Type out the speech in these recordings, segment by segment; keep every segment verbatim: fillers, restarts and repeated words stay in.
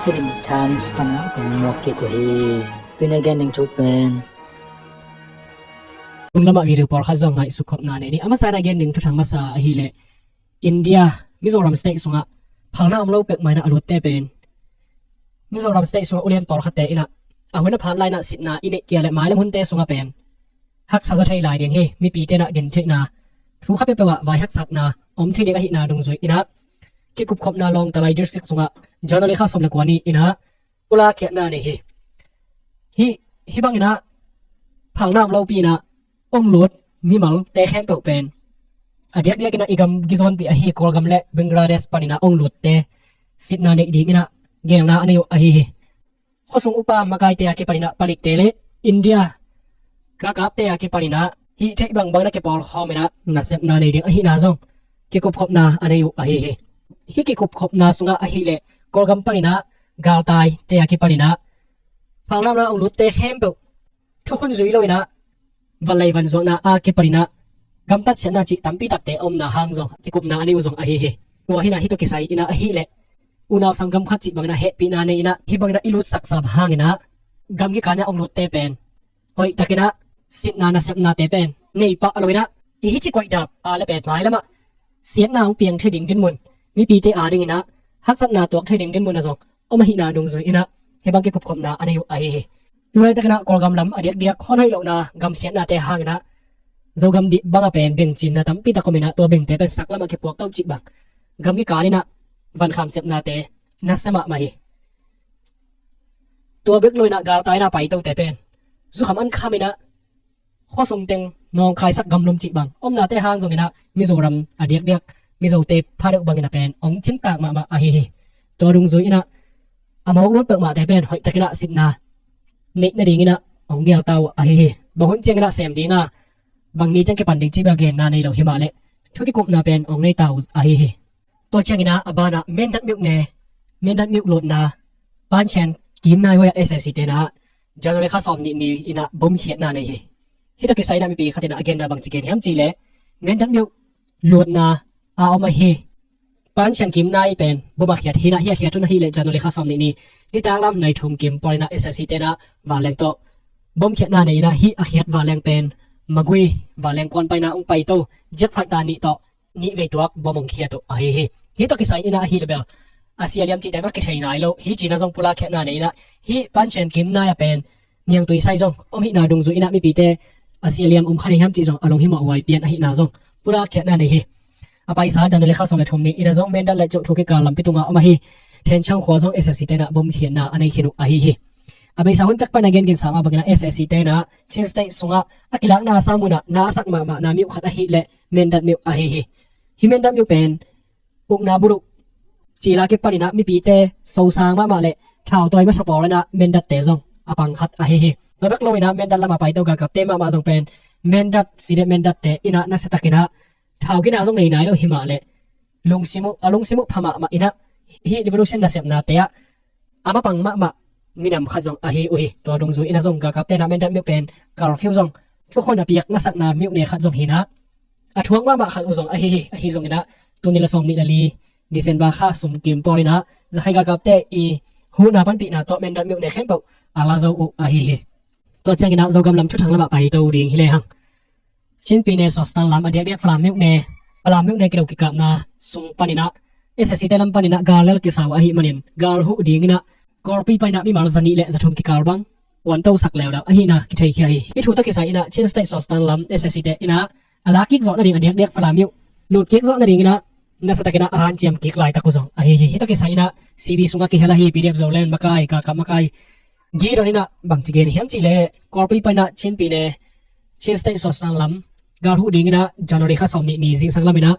Philippine Times pana kong muak kik uh hi. Tuni a gen ding thu pen, tung lamah video pawlkhat zong ngaihsut khopna nei ni. A masa in a gen ding thuthang masa ahileh India Mizoram state sungah phalna om lo peuhmah in a lutte pen Mizoram state sungah ulian pawlkhatte in a hun a phat lai in a sitna i neih kei leh mailam hunte sungah pen haksa zaw thei lai ding hi. Mipite in a gentheihna, thu khat peuhpeuh ah vai haksatna om thei ding ahihna dungzui in a kikupkhopna Lawngtlai district sungah January kha sawm le kua ni in a pulak khiatna nei hi. Hih, hih bangin a phalna om lopi in a ong lut mimalte khempeuh pen a diakdiak in a i gam kizawnpih ahi Kawlgam le Bangladesh panin a ong lutte sitna neih dingin a geelna a nei uh ahi hi. Khuasung upa makaite a kipanin a palikte le India galkapte a kipanin a hih theih bangbang in a kipawlkhawm in a nasepna nei ding ahihna zong kikupkhopna a nei uh ahi hi. Hih kikupkhopna sungah ahileh Kawlgam panin a galtaite a kipanin a phalna om lo ong lutte khempeuh thukhun zui lo in a vanlei vanzuakna a kipanin a gamtat siatna cih tampi takte a omna hang zong kikupna a nei uh zong ahi hi. Tua hi in a hih tawh kisai in a ahileh unau sanggam khat cih bangin a hehpihna nei in a hih bangin a i lutsaksa hangin a gam kikal in a ong lutte pen hoihtakin a sitna nasepnate pen nei pah lo in a i hih ci koihdap a le pen mailamah siatna ong piang thei ding dinmun, mipite a dingin a haksatna tuak thei ding dinmun a zong om ahihna dungzui in a hih bang kikupkhopna a nei uh ahi hi. Tulaitakin a Kawlgam lam a diakdiak hon hoih lohna gamsiatnate hangin a Zogam dih bang a pen bengcinna tampi tak om in a tua bengte pen saklamah kipuak to cih bang gam kikal in a vankham sepnate nasia mahmah hi. Tua bek lo in a galtai in a paitote pen zukham an kham in a khuasung teng nawngkhaisak gamlum cih bang omnate hang zongin a Mizoram a diakdiak Mizote pha deuh bangin a pen ong cingtak mahmah ahi hi. Tua dungzui in a a mawk lut peuhmahte pen hoihtakin a sitna neih nadingin a ong geelta uh ahi hi. Bang hun ciangin a sem ding a bang ni ciang kipan ding cih bel genna nei lo hi mah leh thu kikupna pen ong neita uh ahi hi. Tua ciangin a a banah Mindat Myone, Mindat Myo luatna Panchen Kimnai huai a S A C te in a January kha sawm nih ni in a bomkhiatna nei hi. Hih tawh kisai in a mipi khat in a genna bangci gen hiam cih leh Mindat Myo luatna a om ahi Panchen Kimnai pen bom a khiat hi in a, hih a khiat hun ahileh January kha sawm nih ni nitak lam nai thum kim pawl in a S A C te in a vanleng tawh bomkhiatna nei in a hih a khiat vanleng pen Magway vanleng kuan panin a ong paito jet fighter nih tawh nih vei tuak bom ong khiat uh ahi hi. Hih tawh kisai in a ahileh bel a sia liam cihte bel kithei nai lo hi ci in a zong pulak khiatna nei in a hih Panchen Kimnai a pen niangtui sai zong om hihna dungzui in a mipite a sia liam om kha ding hiam cih zong a lunghimawh huai pian ahihna zong pulak khiatna nei hi. A paisa January kha sawm le thum ni in a zong Mindat le Kyaukphyu kikal lampi tungah om ahi Thenchang khua zong S A C te in a bomkhiatna a nei khin uh ahi hi. A beisa hun pek pan a gengensa mah bangin a S A C te in a Chin State sungah a kilakna sang munah nasak mahmahna myo khat ahileh Mindat Myo ahi hi. Hih Mindat Myo pen ukna buruk cil a kipanin a mipite sosang mahmah le thautawi masa pawl in a Mindatte zong a pang khat ahi hi. Tua bek lo in a Mindat lamah paito galkapte mahmah zong pen Mindat, sidet Mindatte in a nasiatakin a thau gina zong nei nai lo hi mah leh lungsim uh, a lungsim uh pha mahmah in a hih revolution nasepnate ah a mapang mahmah minam khat zong ahi uh hi. Tua dungzui in a zong galkapte in a Mindat Myo pen curfew zong thukhun a piak nasakna myo ne khat zong hi in a a thuak mahmah khat uh zong ahi hi. Ahi zongin a tuni la sawm nih la li December kha sum kim pawl in a Zakhai galkapte i huhna panpihna tawh Mindat Myo ne khempeuh a la zo uh ahi hi. Tua ciangin a Zogam lam thuthang lamah paito ding hi lehang Chin Pyine Sostan lam a diakdiak Falam Myo ne, Falam Myo ne kido kikapna sung panin a S A C te lam panin a gal lel kisa uh ahih manin gal huh dingin a Kawlpi panin a mimal zanih le zathum kikal bang kuantosak leudau ahihna kitheikhia hi. Hih thu tawh kisai in a Chin State Sostan lam S A C te in a a la kik zawh nading a diakdiak Falam Myo lut kik zawh nadingin a nasatakin a a hanciam kik laitak uh zong ahi hi. Hih tawh kisai in a C B sungah kihel ahi P D F Zoland makai, galkap makai Gidon in a bangci gen hiam cih leh Kawlpi panin a Chin Pyine, Chin State Sostan lam gal huh dingin a January kha sawm nih ni zingsang lam in a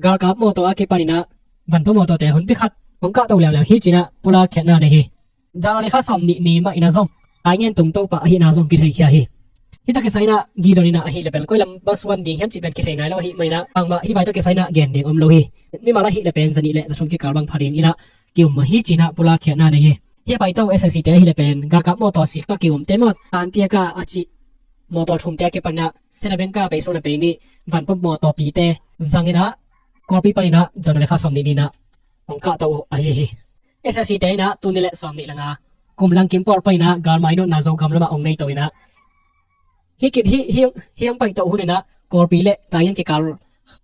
galkap mawtaw a kipanin a vanpua mawtawte hunpi khat hong kahto leuleu hi ci in a pulak khiatna nei hi. January kha sawm nih ni mah in a zong taingen tungto pah ahihna zong kitheikhia hi. Hih tawh kisai in a Gidon in a ahileh bel koi lam va suan ding hiam cih pen kithei nai lo ahih manin a bangmah hih vai tawh kisai in a gen ding om lo hi. Mimal ahileh pen zanih le zathum kikal bang pha dingin a ki-um mah hi ci in a pulak khiatna nei hi. Hih a paito S A C te ahileh pen galkap mawtaw sik tawh ki-umte maw, an piak a a cih mawtaw thumte a kipanin a State Bank a pei sawm le pei nih vanpua mawtaw pite zangin a Kawlpi panin a January kha sawm nih ni in a hong kahto uh ahi hi. S S C te in ah tuni le sawm nih le nga kum lang kim pawl pan in ah galmai nawtna Zogam lamah ong nei to in ah, hi kip hi, hi, hi ong pai to hun in ah Kawlpi le Taingan kikal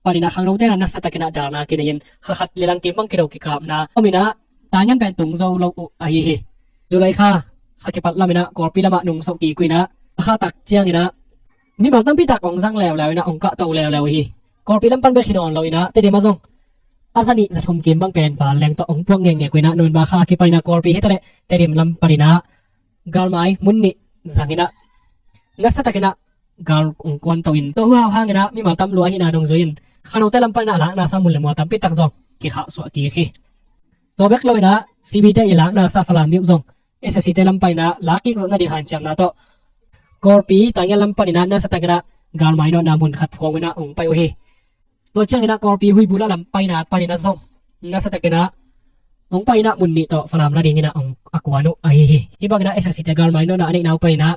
pan in ah khangnote in ah nasa takin ah dalna kinei in, kha khat le lang kim bang kido kikapna om in ah Taingan pen tung zo lo uh ahi hi. July kha, kha kipat lam in ah Kawlpi lamah nungso kik uh in ah, a kha tak ciang in ah mimal tampi tak ong zang leuleu in ah ong kahto leuleu hi. Kawlpi lam pan bek hi nawn lo in ah Tedim ah zong a za nih za thum kim bang pen vanleng tawh ong puak ngekngek uh in ah November kha kipan in ah Kawlpi hi ta leh Tedim lam pan in ah galmai mun nih zang in ah nasa takin ah gal ong kuan to in, tua huhau hang in ah mimal tam lua ahihna dungzui in khangnote lam pan in ah lakna sa mun le mual tampi tak zong kikhahsuah kik hi. Tua bek lo in ah C B te i lakna sa Falam myo zong S S C te lam pan in ah lak kik zawh nading hanciamna tawh Kawlpi Taingan lam pan in ah nasa takin ah galmai nawtna mun khat phuang in ah ong pai uh hi. Tua ciang in ah Kawlpi Huibula lam paina pan in ah zong nasa takin ah ong pai in ah mun nih tawh Falam la ding in ah ong a kuan uh ahi hi. Hi bang in ah S S C te galmai nawtna a neihna uh pan in ah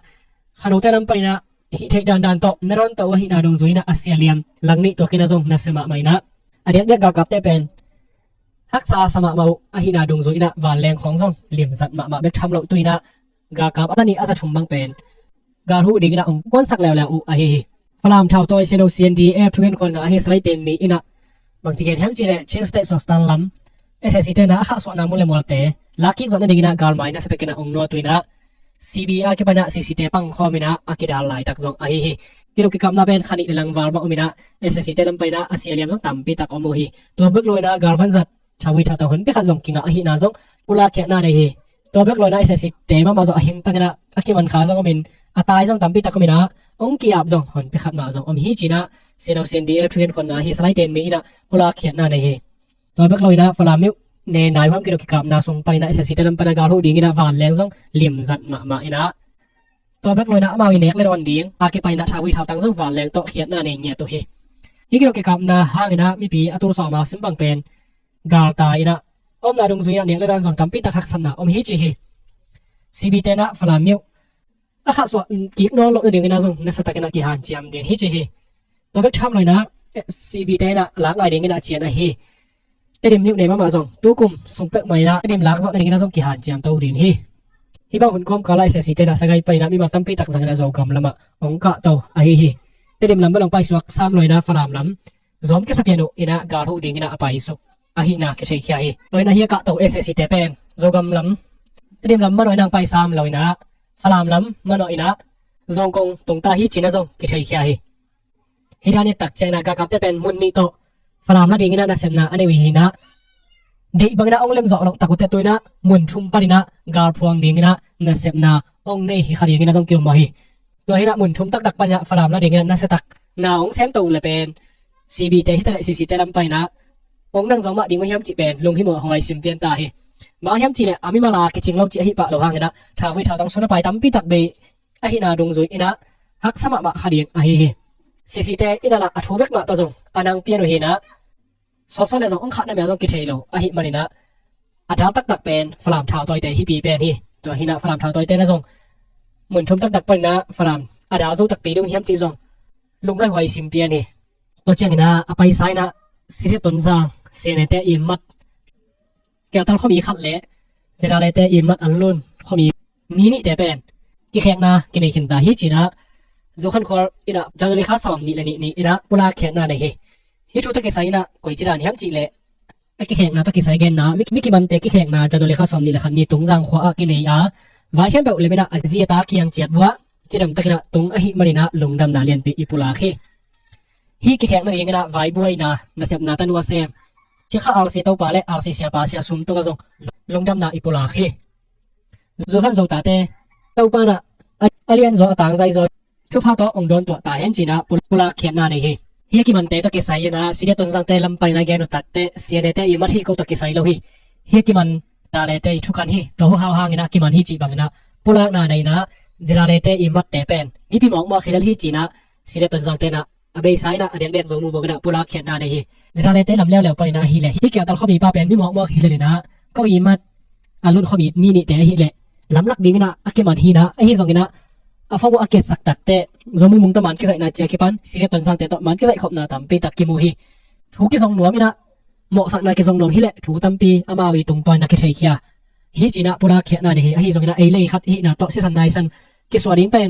khangnote lam pan in ah hih theih dandan tawh na dawn to uh ahihna dungzui in ah a sia liam lang nih tuak in ah zong nasia mahmah in ah a diakdiak galkapte pen haksa sa mahmah uh ahihna dungzui in ah vanleng khawng zong limzat mahmah bek tham loh tu in ah galkap a za nih a za thum bang pen gal huh ding in ah ong kuansak leuleu uh ahi hi. Falam thautawi Sino C N D F thu khenkhawnga ahi Salai Tenmi in ah bangci gen hiam cih leh Chin State Sostan lam S S C te in ah a khahsuahna mun le mualte lak kik zawh nading in ah galmai nasa takin ah ong nuat uh in ah C B a kipan ah C C te pang khawm in ah a kidal laitak zong ahi hi. Kido kikapna pen kha nih le lang val bang om in ah S S C te lam pan in ah a sia liam zong tampi tak om uh hi. Tua bek lo in ah galvan zat thauvui thautang honpi khat zong kingah ahihna zong pulak khiatna nei hi. Tua bek lo in ah S S C te mahmah zong a hing takin ah a kiman kha zong om in a tai zong tampi tak om in ah ong ki-ap zong honpi khat mah zong om hi ci in ah Sino C N D F thu khenkhawnga ahi Salai Tenmi in ah pulak khiatna nei hi. Tua bek lo in ah Falam myo ne nai huam kido kikapna sung pan in ah S S C te lam pan ah gal huh ding in ah vanleng zong limzat mahmah in ah tua bek lo in ah amau i nek le dawn ding a kipan in ah thauvui thautang zong vanleng tawh khiatna nei ngiat uh hi. Hi kido kikapna hang in ah mipi a tul sawma sim bang pen galtai in ah omna dungzui in ah nek le dawn zong tampi tak haksatna om hi ci hi. C B te in ah Falam myo a khahsuah kik nawn loh nading in ah zong nasa takin ah kihanciam ding hi ci hi. Tua bek tham lo in ah C B te in ah lak lai ding in ah cian ahi. Tedim myo ne mahmah zong tukum sung pek mah in ah Tedim lak zawh nading in ah zong kihanciam to ding hi. Hi bang hun kawmkal ah S S C te in ah sagai pan in ah mimal tampi tak zang in ah Zogam lamah ong kahto ahi hi. Tedim lam bel ong paisuak sam lo in ah Falam lam zawm kisa pian uh in ah gal huh ding in ah a paisuk ahihna kitheikhia hi. Tua in ah hi a kahto S S C te pen Zogam lam, Tedim lam manawh in ah ong paisam lo in ah Falam lam manawh in ah Zogam kong tungta hi ci in ah zong kitheikhia hi. Hih dan i et tak ciangin ah galkapte pen mun nih tawh Falam la dingin ah nasepna a nei uh hi in ah, deih bangin ah hong lem zawh loh tak uh teh tu in ah mun thum panin ah galphuang dingin ah nasepna hong nei hi kha dingin ah zong ki-um mawk hi. Tua hi in ah mun thum taktak panin ah Falam la dingin ah nasia takna hong sem to uh leh pen C B te hi ta leh C C te lam panin ah hong nang zo mah ding uh hiam cih pen lunghimawh huai sim pian ta hi. Bang hiam cih leh a mimal a kicing lo cih ahi pah lo hangin ah thauvui thautang sung a pai tampi tak bei ahihna dungzui in ah haksa mahmah kha ding ahi hi. C C te in ah lah a thu bek mah tawh zong a nang pian uh hi in ah, sawtsawn leh zong hong khahna mah zong kithei lo ahih manin ah a dal taktak pen Falam thautawite hi pi pen hi. Tua hi in ah Falam thautawite in ah zong mun thum taktak panin ah Falam a dal zo takpi ding hiam cih zong lungngaih huai sim pian hi. Tua ciangin ah a paisa in ah Sidia Tonzang, Siane te i mat Keltal khuami khat leh Zedale te i mat Anlun khuami mi nihte pen kikhekna kinei khin ta hi ci in ah Zokhankhual in ah January kha sawm nih leh nih ni in ah pulak khiatna nei hi. Hih thu tawh kisai in ah koici dan hiam cih leh a kikhekna tawh kisai genna, mi, mi kimante kikhekna January kha sawm nih leh khat ni Tungzang khua ah kinei a, vai khempeuh lem in ah a zi a ta kiang ciat vuah cidam takin ah tung ahih manin ah lungdamna lianpi i pulak hi. Hih kikhekna dingin ah vaibuaina nasepna tanu a sem Cikha R C Topa leh R C Siapa Sia Sum tungah zong lungdamna i pulak hi. Zokhan Zotate Topa in ah a, a lianzaw a tangzaizaw thupha tawh hong dawntuah ta hen ci in ah pul-, pulak khiatna nei hi. Hih a kimante tawh kisai in ah Sidia Tonzangte lam panin ah gen uh tak teh Sianete i mat hi ko tawh kisai lo hi. Hih a kiman Zedalete i thukan hi. Tua huhau hangin ah kiman hi cih bangin ah pulakna nei in ah Zedalete i matte pen nipi mawkmawk hi lel hi ci in ah Sidia Tonzangte in ah a beisa in ah a dekdek Zomu bawk in ah pulak khiatna nei hi. Zedalete lam leuleu panin ah ahih leh hih Keltal khuamipa pen mi mawkmawk hi lel in ah ko i mat Anlun khuami mi nihte ahih leh lamlak dingin ah a kiman hi in ah, ahi zongin ah a phone uh a kiatsak tak teh Zomu mung tawh man kizaihna ci a kipan Sidia Tonzangte tawh man kizaih khopna tampi tak kimu hi. Thu kizong nuam in ah mawhsakna kizong nuam hi leh thu tampi amau i tungtawn na kitheikhia hi. Cinah pulak khiatna nei hi. Ahi zongin ah ei lei khat ihihna tawh sisan naisan kisuah ding pen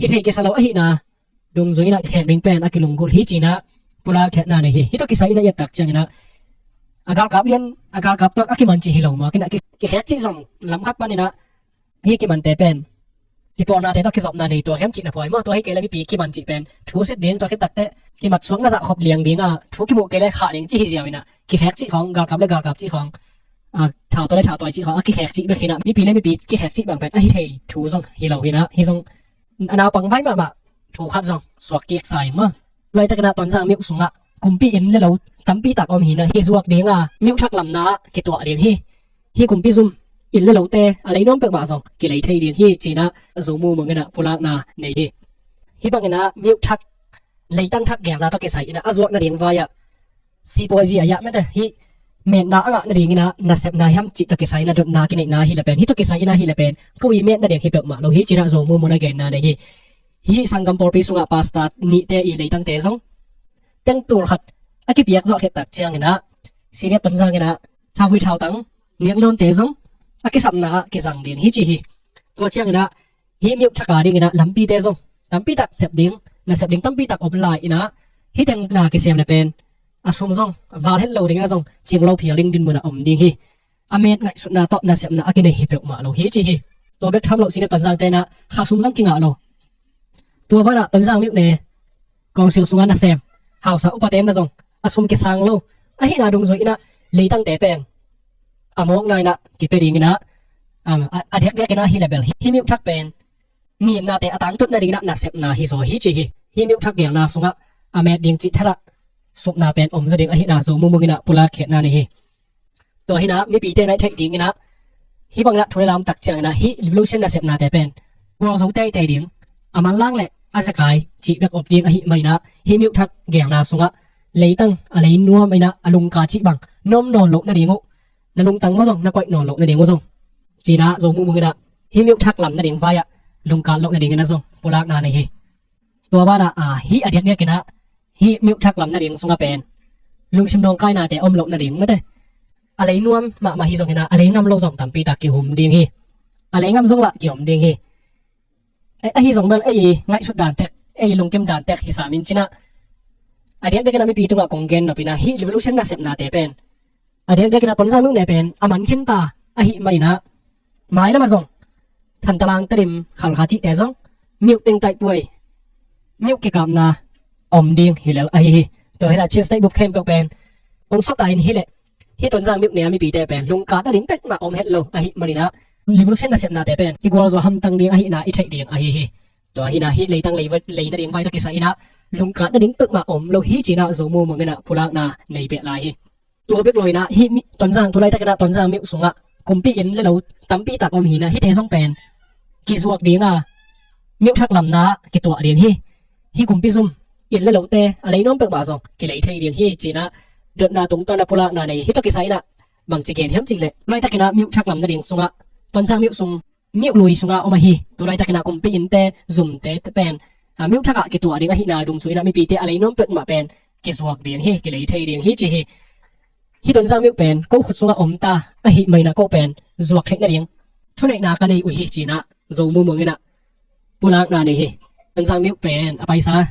hi thei kisa lo ahihna dungzui inah kikhek ding pen a kilunggulh hi. Cinah pulak khiatna nei hi. Hih tawh kisai inah i et tak cianginah a galkap lian a galkap tawh a kiman cih hi lo maw? Kinah ki- kikhek cih zong lam khat paninah hih kimante pen kipawlnate tawh kizopna nei tua hiam cihna phuai maw? Tua hi kei le mipi kiman cih pen thu sit ding, tua khit takteh kimatsuakna zahkhop liang ding a thu kimuh kei le khah ding cih hi ziau inah kikhek cih khawng, galkap le galkap cih khawng, a, thautawi le thautawi cih khawng a kikhek cih bek hinah mipi le mipi kikhek cih bang pen ahi thei thu zong hi lo hinah hih zong a naupang vai mahmah thu khat zong suak kik sa ing maw? Laitakinah Tonzang myuh sungah kumpi inn le lo tampi tak om hinah hih zuak dinga myuh thak lamna ah kituah ding hi. Hih kumpi zum inn le lote a lei nuam peuhmah zong kilei thei ding hi. Cinah Zo Mu Mung inah pulakna nei hi. Hih banginah myuh thak leitang thak gelna tawh kisai inah a zuak nading vai-ah sipuazi a yah mete hih metna a ngah nadinginah nasepna hiam cih tawh kisai inah dotna kineihna hi le pen, hih tawh kisai inah hi le pen ko i met nading hi peuhmah lo hi. Cinah Zo Mu Mung a genna nei hi. Hih sanggam pawlpi sungah pastor nihte i leitangte zong tengtul khat a kipiak zawh khit tak cianginah Siriat Tonzang inah thavui thautang niaknawnte zong a kisapna ah kizang ding hi ci hi. Tua cianginah hih myuh thak a dinginah lampite zong tampi tak sep ding, nasep ding tampi tak om lai inah hih teng na kisem le pen a sum zong val het lo dinginah zong cing lo phial ding dinmun a om ding hi. A met ngaihsutna tawh nasepna a kinei hi peuhmah lo hi ci hi. Tua bek tham loh Siriat Tonzangte inah kha sum zong kingah lo. Tua banah Tonzang myuh ne kawngsil sungah nasem hausa upate na zong a sum kisang lo ahihna dungzui inah leitangte pen a mawkna inah kipia dinginah, um, a, a diakdiak inah hi le bel hih myuh thak pen ngimnate a tangtut nadinginah nasepna hi zaw hi ci hi. Hih myuh thak gelna sungah a met ding cih thalah supna pen om zaw ding ahihna Zo Mu Mung inah pulak khiatna nei hi. Tua hinah mipite na i theih dinginah hih banginah thu le lam tak cianginah hih revolution nasepnate pen gualzo teitei ding, a manlang le a zekai cih bek op ding ahih maninah hih myuh thak gelna sungah leitang a lei nuam inah a lungka cih bang nuam nawn loh nading uh, na lungtang maw zong na koih nawn loh nading uh zong cinah Zo Mu Mung inah hih myuh thak lam nading vai-ah lungka loh nadinginah zong pulakna nei hi. Tua banah, a, hih a diakdiakinah hih myuh thak lam nading sungah pen lungsim dawngkainate om loh nading mate a lei nuam mahmah hi zonginah a lei ngam lo zong tampi tak kihum ding hi. A lei ngam zong lah kihum ding hi. Ahi zong bel ei ngaihsut dantek, ei lungkim dantek hi samin cinah a diakdiakinah mipi tungah kong gen nopinah hih revolution nasepnate pen a diakdiakinah Tonzang myuh ne pen a man khinta ahih maninah mailamah zong Thantalang, Tedim, Khalkha cihte zong myuh teng taihpuai, myuh kikapna om ding hi lel ahi hi. Tua hinah Chin State bup khempeuh pen hong suakta in hileh hih Tonzang myuh ne a mipite pen lungkat nading pekmah om het lo ahih maninah revolution nasepnate pen i gualzo hamtang ding ahihna i theih ding ahi hi. Tua hinah hih leitang lei, lei nading vai tawh kisai inah lungkat nading pekmah om lo hi cinah Zo Mu Mung inah pulakna nei beh lai hi. Tua bek lo inah hih Tonzang, tu laitakinah Tonzang myuh sungah kumpi inn le lo tampi tak om hinah hihte zong pen kizuak dinga myuh thak lamna kituah ding hi. Hih kumpi zum inn le lote a lei nuam peuhmah zong kilei thei ding hi cinah dotna tungtawn a pulakna nei hi. Tawh kisai inah bangci gen hiam cihleh tu laitakinah myuh thak lam nading sungah Tonzang myuh sung myuh lui sungah om ahi tu laitakinah kumpi innte zumte pen a myuh thakah kituah ding ahihna dungzui inah mipite a lei nuam peuhmah pen kizuak ding hi, kilei thei ding hi ci hi. Hih Tonzang myuh pen ko khut sungah om ta ahih maninah ko pen zuak theih nading thuneihna ka nei uh hi cinah Zo Mu Mung inah pulakna nei hi. Tonzang myuh pen a paisa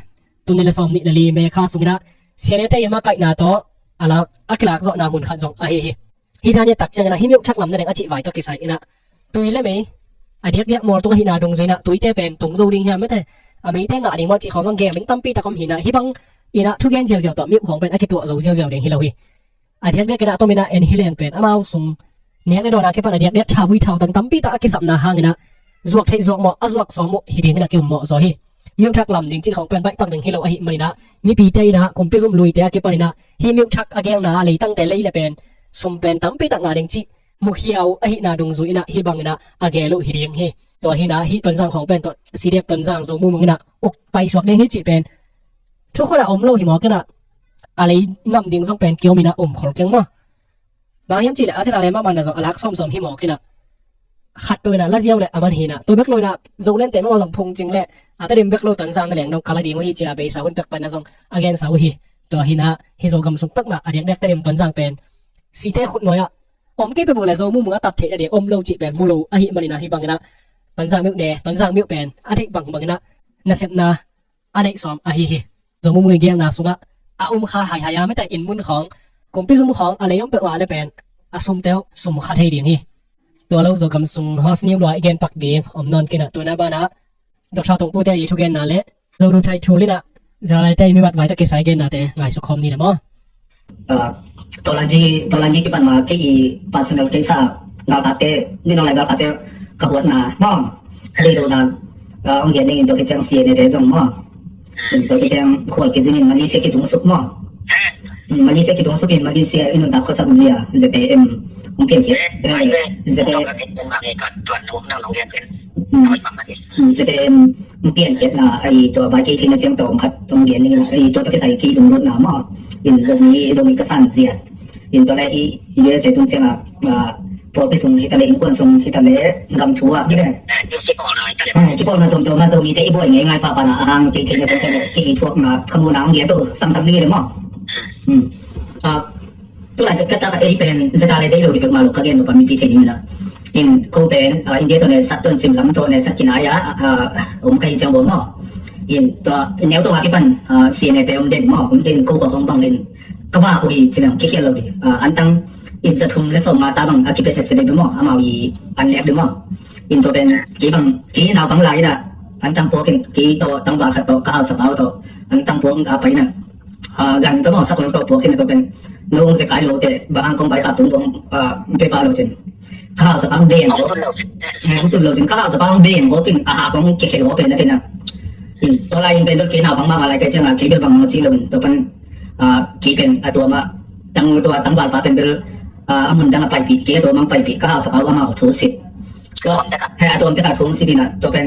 tul nih le sawm nih le li May kha sunginah sianete i makaihna tawh a lak, a kilak zawhna mun khat zong ahi hi. Hih dan i et tak cianginah hih myuh thak lam nading a cih vai tawh kisai inah tui le mei a diakdiak mual tung ahihna dungzui inah tuite pen tung zo ding hiam mete a meite ngah ding maw cih khawng zong geel ding tampi tak om hinah hih bang inah thugen ziauziau tawh myuh khawng pen a kituah zo ziauziau ding hi lo hi. A diakdiakinah tominah en hi leng pen amau sung nek le dawn a kipan a diakdiak thavui thautang tampi tak a kisapna hanginah zuak theih zuak mawh, a zuak sawm uh hi dinginah kiummawh zaw hi. Myuh thak lam ding cih khawng pen baihpak ding hi lo ahih maninah mipite inah kumpi zum luite a kipaninah hih myuh thak a gelna a leitangte lei le pen sum pen tampi tak ngah ding cih mukhia uh ahihna dungzui inah hih banginah a geel uh hi ding hi. Tua hinah hih Tonzang khawng pen tawh C D F Tonzang Zo Mu Mung inah uk paisuak ding hi cih pen thukhunah om lo hi mawkinah a lei ngam ding zong pen kiominah um khol keng maw? Bang hiam cihleh a zila le mahmahna zong a lak sawmsawm hi mawkinah khat peuh inah la ziau le a man hinah tua bek lo inah Zolente mahmah zong phungcing le a Tedim bek lo Tonzang na leng dong kal a ding uh hi cinah beisa hun pek panna zong a gensa uh hi. Tua hi-in ah hih Zogam sung peuhmah a diakdiak Tedim Tonzang pen site khut nuai-ah om kei peuhpeuh leh Zo muhmung a tat theih a ding om lo cih pen mu lo ahih manin ah hih bangin ah Tonzang myone, Tonzang myo pen a theih bangbangin ah nasepna a neih sawm ahi hi. Zo muhmung i gelna sungah a um kha haihai a, mite in mun khawng, kumpi zum khawng a lei om peuh a leh pen a sumte uh sum kha thei ding hi. Tua lo Zogam sung host ni lua i gen pak ding om nawn kei in ah, tu-in ah banah Doctor Tongpute i thugenna leh Zo Ruthaithul in ah Zalaite i mivat vai tawh kisai gennate ngaihsut khawm ni leh maw. Ah, Tolanji, Tolanji kipan ma kei i personal case ah galkapte, Min Aung Hlaing galkapte ka huatna maw, ka deih lohna, ah, hong gen ning in, tua khit ciang C N A te zong maw, in tua khit ciang khual kizin in Malaysia kitungsuk maw. Hmm, Malaysia kitungsuk in Malaysia i nuntak khuasak zia Z A M hong piankhiat, eh, Z A M, hmm, Z A M hong piankhiatna, a, i tua bai kei theihna ciang tawm khat hong gen ning in, a, i tua tawh kisai kei lunglutna maw, in Zomi, Zomi ka san zia. In tua leh hih U S A tung ciang a, ah, pawlpi sung hi ta leh, innkuan sung hi ta leh, gam thu ah, eh, kipawlna tuamtuam ah Zomite i buai ngeingai pahpah na a hang kei theihna ciang kei i thuakna ka muhna hong gen to samsam ding hi leh maw. Hmm. Ah, tu laitak ka tak ei pen zaka leh deih lo hi peuhmah lo ka gen lo pa mipi thei ding hi na. In ko pen, ah, India tawh netsat, tawh simlam tawh netsat kinai a, ah, om ka hi ciang bawl maw. In tua neu tawh a kipan, ah, C N A te om den maw, om den, ko khua khawng bang in ka vak uh hi ci leng kikhial lo ding. Ah, antang in za thum leh sawmnga ta bang a kipia setset ding maw, amau i an nek ding maw. In tua pen kei bang, kei naupang lai in ah, antang puak in kei tawh tangval khat tawh, ka hausapa uh tawh, antang puak a pai in ah, ah, gan tawh maw, sakol tawh puak in ah, tua pen no hong zekai lo teh bang hang kong pai kha tung bang, ah, pe pah lo cin. Ka hausapa hong beng gawp, eh, hong tun lo cin, ka hausapa hong beng gawp in, a ha khong kikhel gawp in a tin a. In tua lai in pen bel kei naupang mahmah lai ka hih ciang a, kei bel bangmah ci lo in, tua pan, ah, kei pen a tua mah, tang, tua tangvalpa pen bel, ah, a mun dang a paipih, kei a tua mah hong paipih, ka hausapa uh amau thu sit. Tua, he, a tuamte ka thu sit in a, tua pen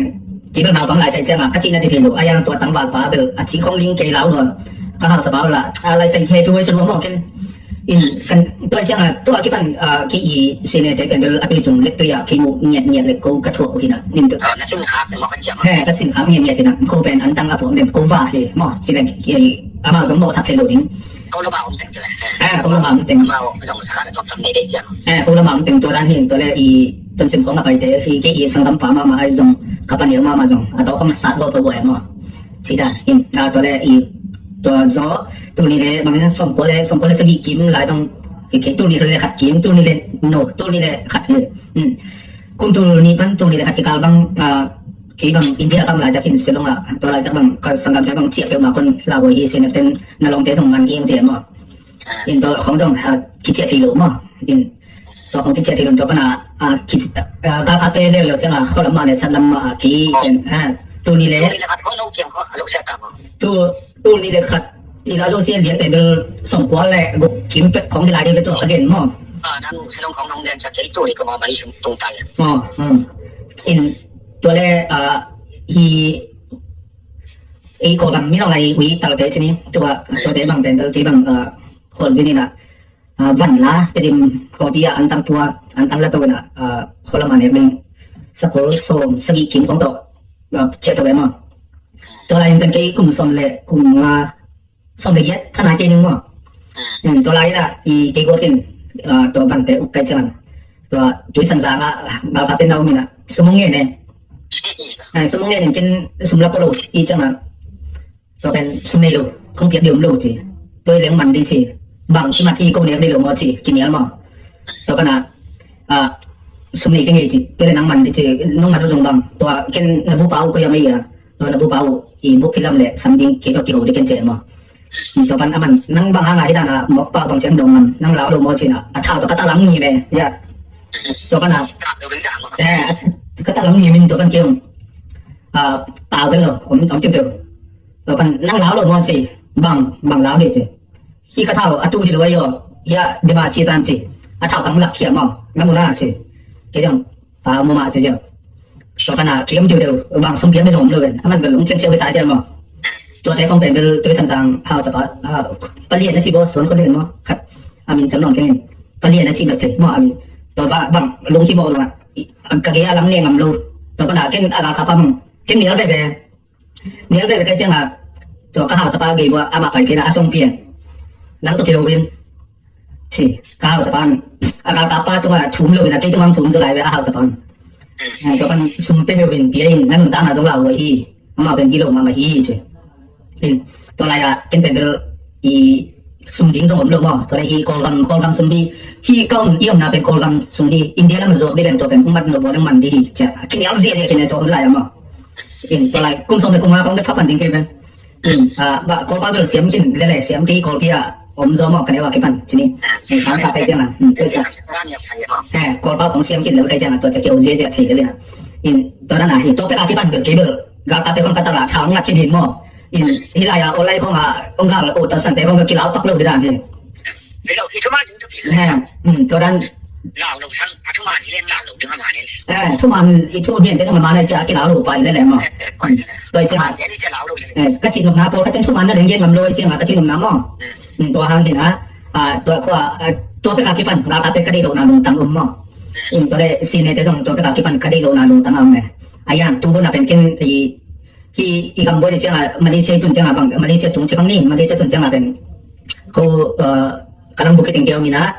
kei bel naupang lai ka hih ciang a, ka cihna ding thei lo, a yang tua tangvalpa bel a cih khong ling kei lau lo. Ka hausapa uh lah, a lai sai kei thu wei sa lua maw ken. In kan tua ciang a, tua kipan, ah, kei i senior te pen bel a tui cung let tui a kei mu ngiat ngiat leh ko ka thuak uh hi na. In tu, ah, na sin khak maw ka ciang a, he, ka sin khak ngiat ngiat hi na. Ko pen antang a puak den ko vak hi maw. Ci leng kei amau zong mawhsak thei lo ding. Ko lama om teng ci leng, he, ko lama om teng. Amau zong sa khat a tuak tam nei dei ciang, he, ko lama om teng. Tua dan hi, tua leh i Tonzang khawng a paite hi, kei i sanggampa mahmah ahi zong, ka panial mahmah zong a tawh khawng sat gawp lo buai maw. Ci dan in, ah, tua leh i, tua zaw, tul nih leh bang, sawmkua leh, sawmkua leh sagih kim lai bang, kei, kei tul nih leh khat kim, tul nih leh, no, tul nih leh khat hi. Hmm. Kum tul nih pan tul nih leh khat kikal bang, ah, kei bang India kam laitak in Shillong ah, tua laitak bang ka sanggamte bang ciah peuhmah kon lauhuai hi, senior ten na lawmte zong man hi ing ci maw. In tua khong zong, ah, kiciah thei lo maw. In tua khong kiciah thei lo, tua pan a, ah, ki, ah, galkapte leuleu ciang a, khualam mah leh satlam mah a, kei pen, ah, tul nih leh, tul nih leh khat, tul, tul nih leh khat i la lo sia lian pen bel sawmkua leh guk kim pek khong hi lai ding bel tua ka gen maw. Ah, nang Shillong khong nong gen sa kei tul nih ka ma mani sum tung tai. Oh, hmm. In tua leh, ah, hi, ei ko bang mi nong lai ui talte ci ni, tua, tuate bang pen bel kei bang, ah, khual zin in a, ah, van la, Tedim khawpi ah antang pua, antang la to in a, ah, khualam a nek ding sakol sawm sagih kim khong tawh, ah, ciah to ve maw. Tua lai in kan kei kum sawm leh, kum nga, sawm leh giat pha nai kei ning maw. Hmm, tua lai in a, i kei guak in, ah, tua vante uk kai ciang. Tua Tuisanzang ah, ah, galkapte na om in a, sum hong ngen e. Ah, sum hong ngen in ken sum la pua lo i ciang a. Tua pen sum nei lo, kong piak ding om lo ci. Tua hi leh man ding ci. Bang ci mat hi, ko nek ding lo maw ci, kinial maw. Tua pan a, ah, sum nei kei ing ci. Tua hi leh nang man ding ci, nong man uh zong bang. Tua ken na bupa uh koi a mei a. Tua na bupa uh i buk kilam leh sam ding kei tawh kiho ding ken ci maw. Tua pan a man, nang bang hang a hi dan a mawkpa uh bang ciang dong ngam, nang lau lo maw ci in a. A thau tawh ka ta lang ngim e. Ya. Tua pan a, eh, ka ta lang ngim in tua pan kei ong, ah, tau ken lo, om, om tiuteu. Tua pan nang lau lo maw ci, bang, bang lau ding ci. Hih ka thau a tu hi lo a, aw, hih a dema ci san ci. A thau tang lak khia maw, na mu na ci. Kei zong, pa mu mah ci ziau. Tua pan a kei om tiuteu, bang sum piak ding zong om lo ven. A man bel ong ciangciau hi ta ziau maw. Tuate khong pen bel Tuisanzang hausapa, ah, palian a ci baw, suan khon den maw. Khat a min tam nawn keng in. Palian a ci bek thei maw a min. Tua bang, bang lungkim mawh lo a. Ka gei a lam ne ngam lo. Tua pan a ken a galkap a bang, ken nial veve. Nial veve ka hih ciang a, tua ka hausapa gei bua, amah pai pian a, a song pian. Nang tawh kihou in, ci, ka hausa pan, a galkap pa tungah thum lo in, a kei tungah thum zaw lai ve a hausa pan. Eh, tua pan sum pe heuh in, pia in, na nuntakna zong lau uh hi, amau pen gilo mahmah hi, ci. In, tua lai-ah ken pen bel i sum ding zong om lo maw. Tua lai hi Kawlgam, Kawlgam sum hi, hi ka om, i omna pen Kawlgam sum hi, India lam a zuak dih len tua pen hong mat nop bawl ding man dih hi, ci a kinial ziahziah khin e tua hun lai-ah maw. In, tua lai kum sawm le kum nga khong bek pha pan ding kei pen. In, ah, bah, Kawlpau bel siam khin lele, siam kei Kawlpi ah om zaw maw, ka neu a kipan ci ni. In, sang ka kai ciang a, in, tua ciang. Eh, Kawlpau khong siam khin lele kai ciang a, tua ciang kei om ziahziah thei lele a. In, tua dan a hi, tua pek a kipan bel kei bel galkapte khong ka tala thang ngat khin hin maw. In, hih lai-ah online khong a hong gal ut a sante khong bel kilau pak lo ding dan hi. Hi lo, i thuman ding thupi lo. He, um, tua dan. Lau lo sang, a thuman i leng lau lo ding a man hi. He, thuman i thu gen ding a man hi cia kilau lo pai le le maw. He, he, pai le le. Tua i cia. Thuman gen i cia lau lo le. He, ka cih nopna pawl khat in thuman na leng gen ngam lo i cia nga ka cih nopna maw. Hmm. Um, tua hang hi na, ah, tua khua, ah, tua pek a kipan, galkapte ka deih lohna lungtang om maw. Hmm. Um, tua le sine te zong tua pek a kipan ka deih lohna lungtang a om e. A yan, tu hun a pen ken i, hi, i gam buai le ciang a, Malaysia i tun ciang a bang, Malaysia tung ci bang ni, Malaysia tun ciang a pen. Ko, ah, Ka lang bukit teng keu mina,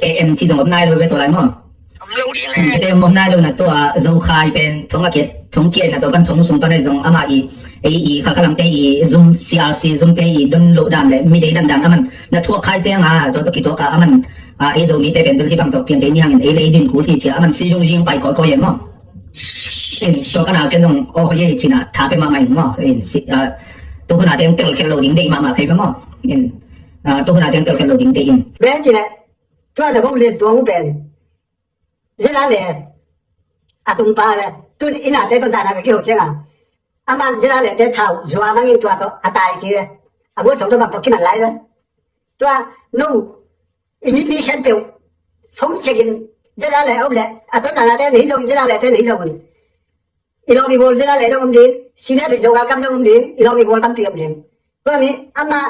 A M ci zong om nai lo ve tua lai maw. Om lo ding e. Kite om nai lo na tua Zokhai pen thong a kiat, thong kiat na tua pan thong sung pan ai zong ama i, ei i, khalkhalangte i, zum C R C, zumte i, don lo dan le, mi dei dan dan aman, na thuak khai ciang a, tua tua kituak a aman, a, ei Zomite pen bel hi bang tua piang kei ni hangin, ei le ei din kul hi cia, aman si zung zing pai koi koi e maw. In, tua kana ken zong, oh, ye, cina, tha pe mahmah in maw. In, si, a, tua huna teng tel khel lo ding dei mahmah kei pe maw. In, a, tua huna teng tel khel lo ding dei in. Be cina, tua na ko lian tua mu pen. Zela le, a tum pa le, tun ina te tun ta na ka keu chenga. Aman zela le te thau, zua mangin tua to, a tai ci le. A bu song to bang to kiman lai le. Tua, no, i mipi khempeuh phone check in, zela le om le, a ton nana te nei zong, zela le te nei zong. I lawm i gual zela le zong om ding, sine pen zong galkap zong om ding, i lawm i gual tampi om ding. Tua mi, ama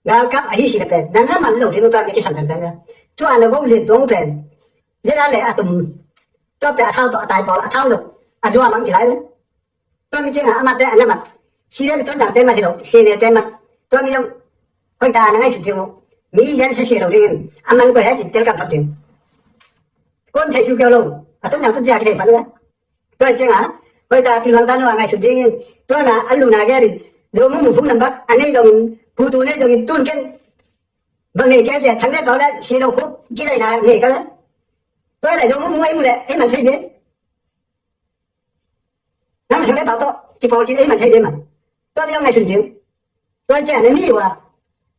galkap ahi sine pen, nana man lo ding tua mi kisan pen pen. Tua na go lian tuang pen, zela le a tum, tua pe a thau to a tai pawl, a thau lo, a zua mang ci lai le. Tua mi ciangin amate a na mat. Sine mi ton dang te mat hi lo, sine te mat. Tua mi zong, hoih ta na ngaihsut ding uh. Mi yan sia sia lo ding in, a man koi he cin tel kam thot ding. Kon thei kiu kiau lo, a ton dang ton cia ki thei pan uh. Tua ciangin, hoih ta pi luang ta no a ngaihsut ding in, tua na a lu na gel in, zo mu mu phung nam bak, a nei zong in, pu tu nei zong in, tun ken. Bang nei kia cia, thang nei pau le, si lo khup, ki zai na nei ka le. Tua le zo mu mu ei mu le, ei man thei ding. Nang thang le pau tawh kipawl cin ei man thei ding man. Tua mi zong ngaihsun ding. Tua ciang na ni uh a,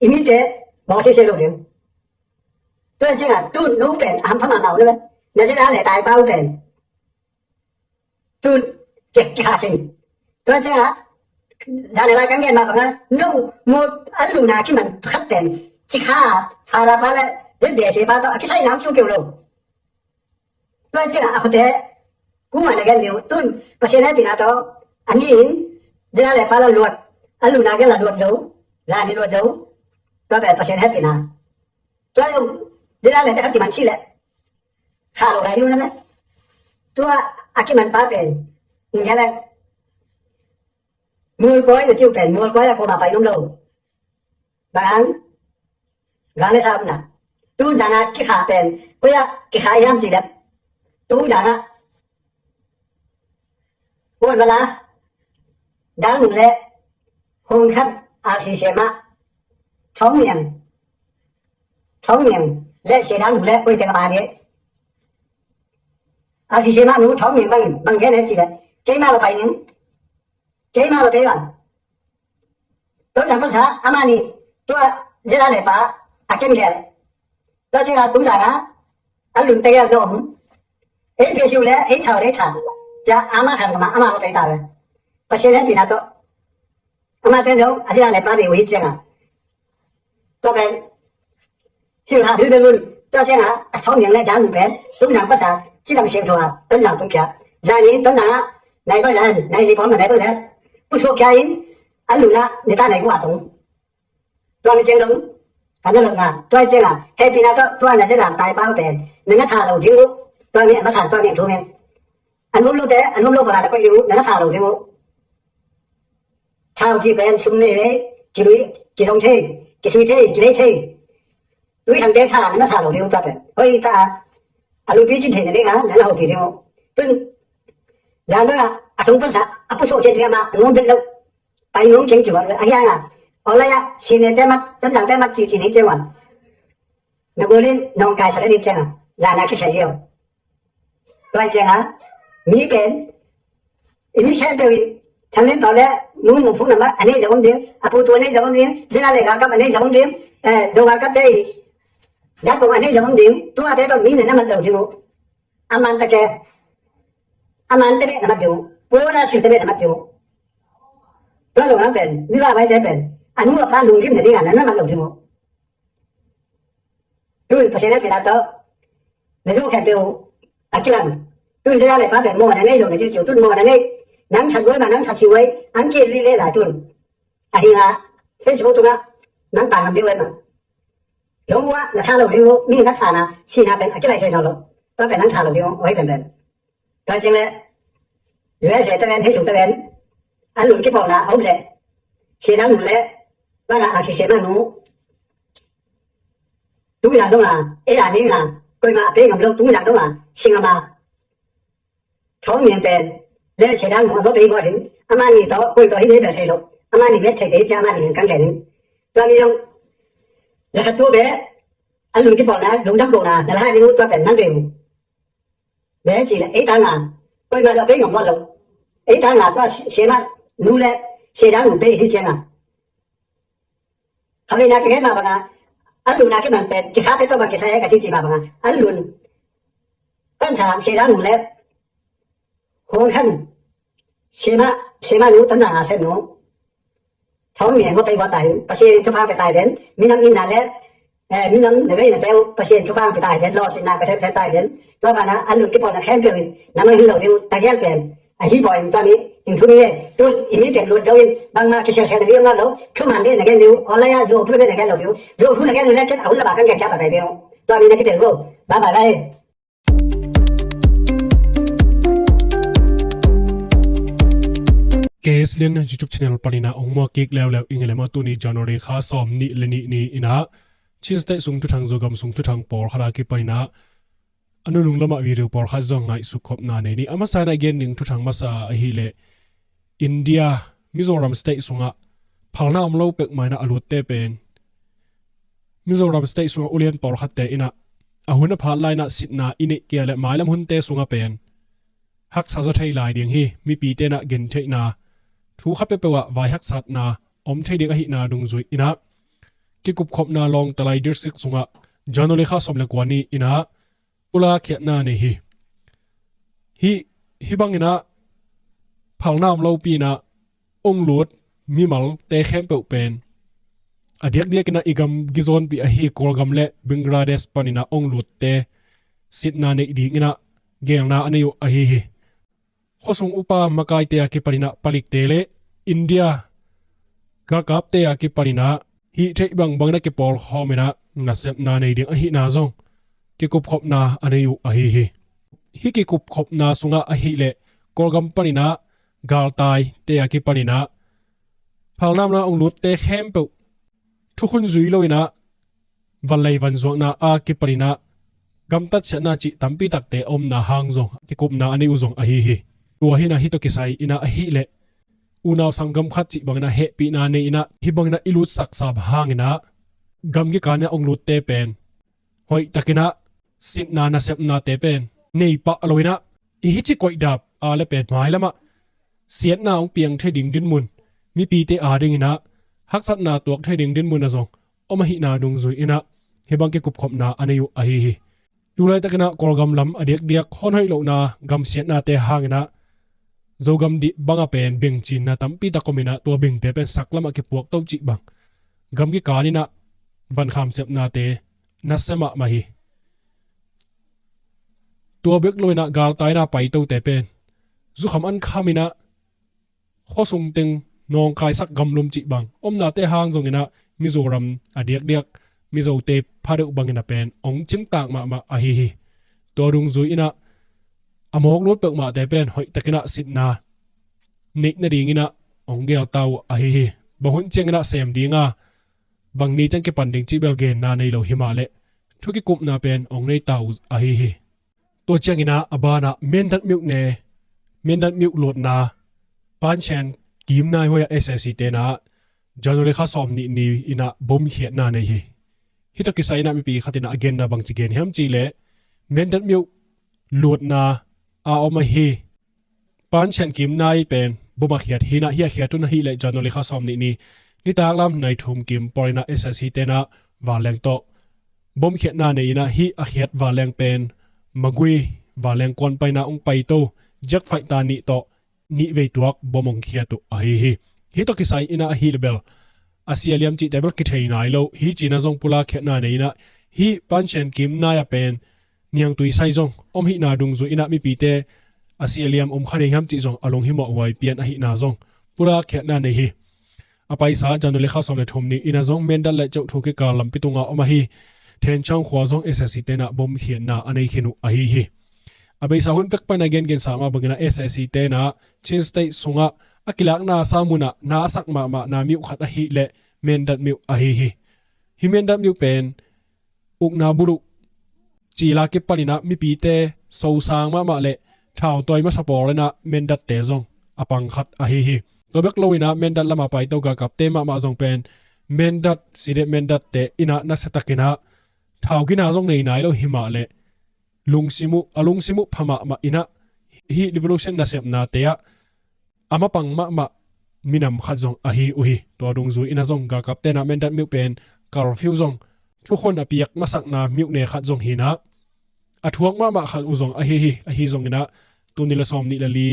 i mite bawl sese lo ding. Tua ciang a tun no pen a hampha mahmah uh na le. Na zena le tai pau pen. Tun kikha khin. Tua ciang a zan a lai kang gen mah bang a no mut a luna kiman khat pen. Cikha a pha la pa le zet de se pa tawh a kisai nam kiu kiu lo. Tua ciangin a khote, kung a na gen ding uh, tun, Pasian hehpihna tawh, a ni in, zia le pa la luat, a luna gen la luat zo, zan i luat zo, tua pen Pasian hehpihna. Tua zong, zia le te khat kiman cih leh, kha lo gai ding uh na me. Tua a kiman pa pen, in gen leh, mualkoi na ci uh pen, mualkoi a kuamah pai nuam lo. Bang hang, gal le sa om na. Tun zan a kikha pen, koi a kikha hiam cih leh. Tun zan a. Kuan vala. Dang nung le. Hong khat a si se ma. Thong niang. Thong niang. Le se dang nung le, koi te ka ba ni. A si se ma nu thong niang bang in, bang gen he cih leh. Kei ma lo pai ning. Kei ma lo kei bang. Tonzang pasa, amah nih, tua zia le pa, a ken gel. Tua zia tung zang a, a lun tegel na om. Ei pia siu le, ei thau le thau. Zia amah khan kama, amah lo kei ta le. Pasian hehpihna tawh. Amah ten zong, a zia le pa de uh hi ciang a. Tua pen, Hil ha hil bel un. Tua ciang a, a thawm niang le dan pen, tung zang pasa, ci lam siang thua, ton zang tung kia. Zan in ton zang a, nai ba zan, nai li pawm ma nai ba zan. Pu suak kia in, a luna, ni ta nai kua tung. Tua mi ciang dong, ka na lon nga, tua ciang a, hehpihna tawh, tua na zia dan tai pau pen, na na tha lo ding uh, tua mi a masa, tua mi a thu mi. An hum lo te, an hum lo pala na ko iu, na na tha lo ding uh. Thau ci pen sum nei le, ki lui, ki zong thei, kisui thei, kilei thei. Tuithangte tha na na tha lo ding uh tua pen hoih ta a, a lupi cin theihna ding a na na hopih ding uh. Tun zan dang a a thong pansa a pusuah khe ding a mah a nuam vet lo. Pai nuam keng ci uh a, a hiang a online ah seniorte mat, Tonzangte mat ci ci ni ciang uh a, na gual in nawngkai sa le ni ciang a, zan a kikhia ziau. Tua hi ciang a, mi pen i mi khempeuh in Thang Len Pau le Nu Mung Phung na mah a nei zong om ding, a pu tu a nei zong om ding, zena le galkap a nei zong om ding, eh, Zo galkapte i datpong a nei zong om ding. Tuate tawh mi na na mat lo ding uh. A man ta ke, a man te beh na mat ding uh. Puan a sil te beh na mat ding uh. Tua lo na pen mi va bai te pen a nu a pa lunggim na ding a na na mat lo ding uh. Tun Pasian a pina tawh na zu khempeuh a kilang. Tun zia le pa pen mawhna nei lo na ci ciu, tun mawhna nei. Nang that guai ma, nang that si guai, ang kiel li le lai tun. A hi a, Facebook tungah nang tang ngam ding guai ma. Lo uh a na tha lo ding uh, mi na tha na sina pen a kilai thei nawn lo. Tua pen nang tha lo ding uh, oi pen pen. Tua ciang le U S A te ven, hei sung te ven, a lun kipawlna a om le, sia dang nu le, bana a si sia ma nu. Tung zang dong a, ei a ning a, koima a pei ngam lo, tung zang dong a, sing a ma. Thawng Mien pen le sia dang nu a va pei bawl in, amah ni tawh koi tawh hi nei bel thei lo. Amah ni met thei kei cia amah ni in kang gen in. Tua mi zong zakhat tu be a lun kipawlna lungdam kona na la ding uh tua pen nang ding uh. Be ci le ei tang a, koima tawh pei ngam bawl lo. Ei tang a tua sia ma nu le sia dang nu pei hi ciang a. Khaveina ka gen mah bangah a lun a kiman pen cikhate tawh bang kisai e ka cici mah bangah a lun pansa sia dang nu le Huang Khan sia ma, sia ma nu Tonzang a sem nu Thawng Mien va pei va tai, Pasian in thupha pe tai den, minam inna le eh, minam na veina teu Pasian thupha pe tai den, lawhcinna ka sem sem tai den. Tua banah a lun kipawlna khempeuh in na manghin lo ding uh, ta gel pen. Ahi baw in tua ni in thu ni e, tun i mi pen lut zo in bangmah kisialsial na ding om lo, thuman ding na gen ding uh, online ah zuau thu na gen lo ding uh, zuau thu na gen uh le ken a hun lama kan gen kia papai ding uh. Tua ni na kitel go. Bye bye lai. K S Lian YouTube channel panin ah ong muak kik leuleu ing e le maw, tuni January kha sawm nih le nih ni in ah Chin State sung thuthang, Zogam sung thuthang pawlkhat a kipanin ah a nunung lamah video pawlkhat zong ngaihsut khopna nei ni. A masa in a gen ding thuthang masa ahih leh India Mizoram State sungah phalna om lo peuhmah in ah a lutte pen Mizoram State sungah ulian pawlkhatte in ah a hun a phat lai in ah sitna i neih kei leh mailam hunte sungah pen haksa zaw thei lai ding hi. Mipite in ah gentheihna thu khat peuhpeuh ah vai haksatna om thei ding ahihna dungzui in ah kikupkhopna Lawngtlai District sungah January kha sawm le kua ni in ah pulak khiatna nei hi. Hih, hih bangin ah phalna om lopi in ah ong lut mimalte khempeuh pen a diakdiak in ah i gam gizawnpih ahi Kawlgam le Bangladesh panin ah ong lutte sitna neih dingin ah geelna a nei uh ahi hi. Khuasung upa makaite a kipanin ah palikte le India galkapte a kipanin ah hih theih bangbang in ah kipawlkhawm in ah nasepna nei ding ahihna zong kikupkhopna a nei uh ahi hi. Hih kikupkhopna sungah ahih leh Kawlgam panin ah galtaite a kipanin ah phalna om lo ong lutte khempeuh thukhun zui lo in ah vanlei vanzuakna a kipanin ah gamtat siatna cih tampi takte a omna hang zong kikupna a nei uh zong ahi hi. Tua hi in ah hih tawh kisai in ah ahih leh unau sanggam khat cih bangin ah hehpihna nei in ah hih bangin ah i lutsak sam hangin ah gamgi kan in ah ong lutte pen hoihtakin ah sitna nasepnate pen nei pah lo in ah i hih ci koihdap a le pen mailamah siatna ong piang thei ding dinmun, mipite a dingin ah haksatna tuak thei ding dinmun a zong om ahihna dungzui in ah hih bang kikupkhopna a nei uh ahi hi. Tulaitakin ah Kawlgam lam a diakdiak hon hoih lohna gamsiatnate hangin ah Zogam dih bangah pen bengcinna tampi tak om in ah tua bengte pen saklamah kipuak to cih bang gamgi kan in ah vankham sepnate nasia mahmah hi. Tua bek lo in ah galtai in ah paitote pen zukham an kham in ah khuasung teng nawngkaisak gamlum cih bang omnate hang zongin ah Mizoram a diakdiak Mizote phadeuh bangin a pen ong cimtak mahmah ahi hi. Tua dungzui in ah a mawk lut peuhmahte pen hoihtakin ah sitna neih nadingin ah ong geelta uh ahi hi. Bang hun ciangin ah sem ding a bang ni ciang kipan ding cih bel genna nei lo hi mah leh thu kikupna pen ong nei ta uh ahi hi. Tua ciangin ah a banah Mindat Myuk ne, Mindat Myuk luatna Panchen Kim Naing huai ah S A C te in ah January kha sawm nih ni in ah bom khiatna nei hi. Hih tawh kisai in ah mipi khat in ah a genna bangci gen hiam cih leh Mindat Myuk luatna a om ahi Panchen Kim Naing pen bom a khiat hi in ah, hih a khiat hun ahih leh January kha sawm nih ni nitak lam nai thum kim pawl in ah S A C te in ah vanleng tawh bom khiatna nei in ah, hih a khiat vanleng pen Magway vanleng kuan pan in ah ong paito jet fighter nih tawh nih vei tuak bom ong khiat uh ahi hi. Hih tawh kisai in ah ahi leh bel a si a liam cihte bel kithei nai lo hi ci in ah zong pulak khiatna nei in ah, hih Panchen Kim Naing a pen niangtui sai zong om hihna dungzui in ah mipite a si a liam om kha ding hiam cih zong a lunghimawh huai pian ahihna zong pulak khiatna nei hi. A paisa January kha sawm le thum ni in ah zong Mindat le Kyaukphyu kikal lampi tungah om ahi Thenchang khua zong S A C te in ah bom khiatna a nei khin uh ahi hi. A beisa hun pek pan a gengensa mah bangin ah S A C te in ah Chin State sungah a kilakna sa munah na a sak mahmahna myuk khat ahih leh Mindat Myuk ahi hi. Hih Mindat Myuk pen ukna buluh cil a kipan in ah mipite sosang mahmah le thautawi masa pawl in ah Mindat te zong a pang khat ahi hi. Tua bek lo in ah Mindat lamah paito galkapte mahmah zong pen Mindat, C D F Mindat te in ah nasia tak in ah thau gina zong nei nai lo hi mah leh lungsim uh, a lungsim uh pha mahmah in ah hih revolution nasepnate ah a mapang mahmah minam khat zong ahi uh hi. Tua dungzui in ah zong galkapte in ah Mindat Myuk pen curfew zong thukhun a piak masakna myuk ne khat zong hi in ah a thuak mahmah khat uh zong ahi hi. Ahi zongin ah tuni le sawm nih le li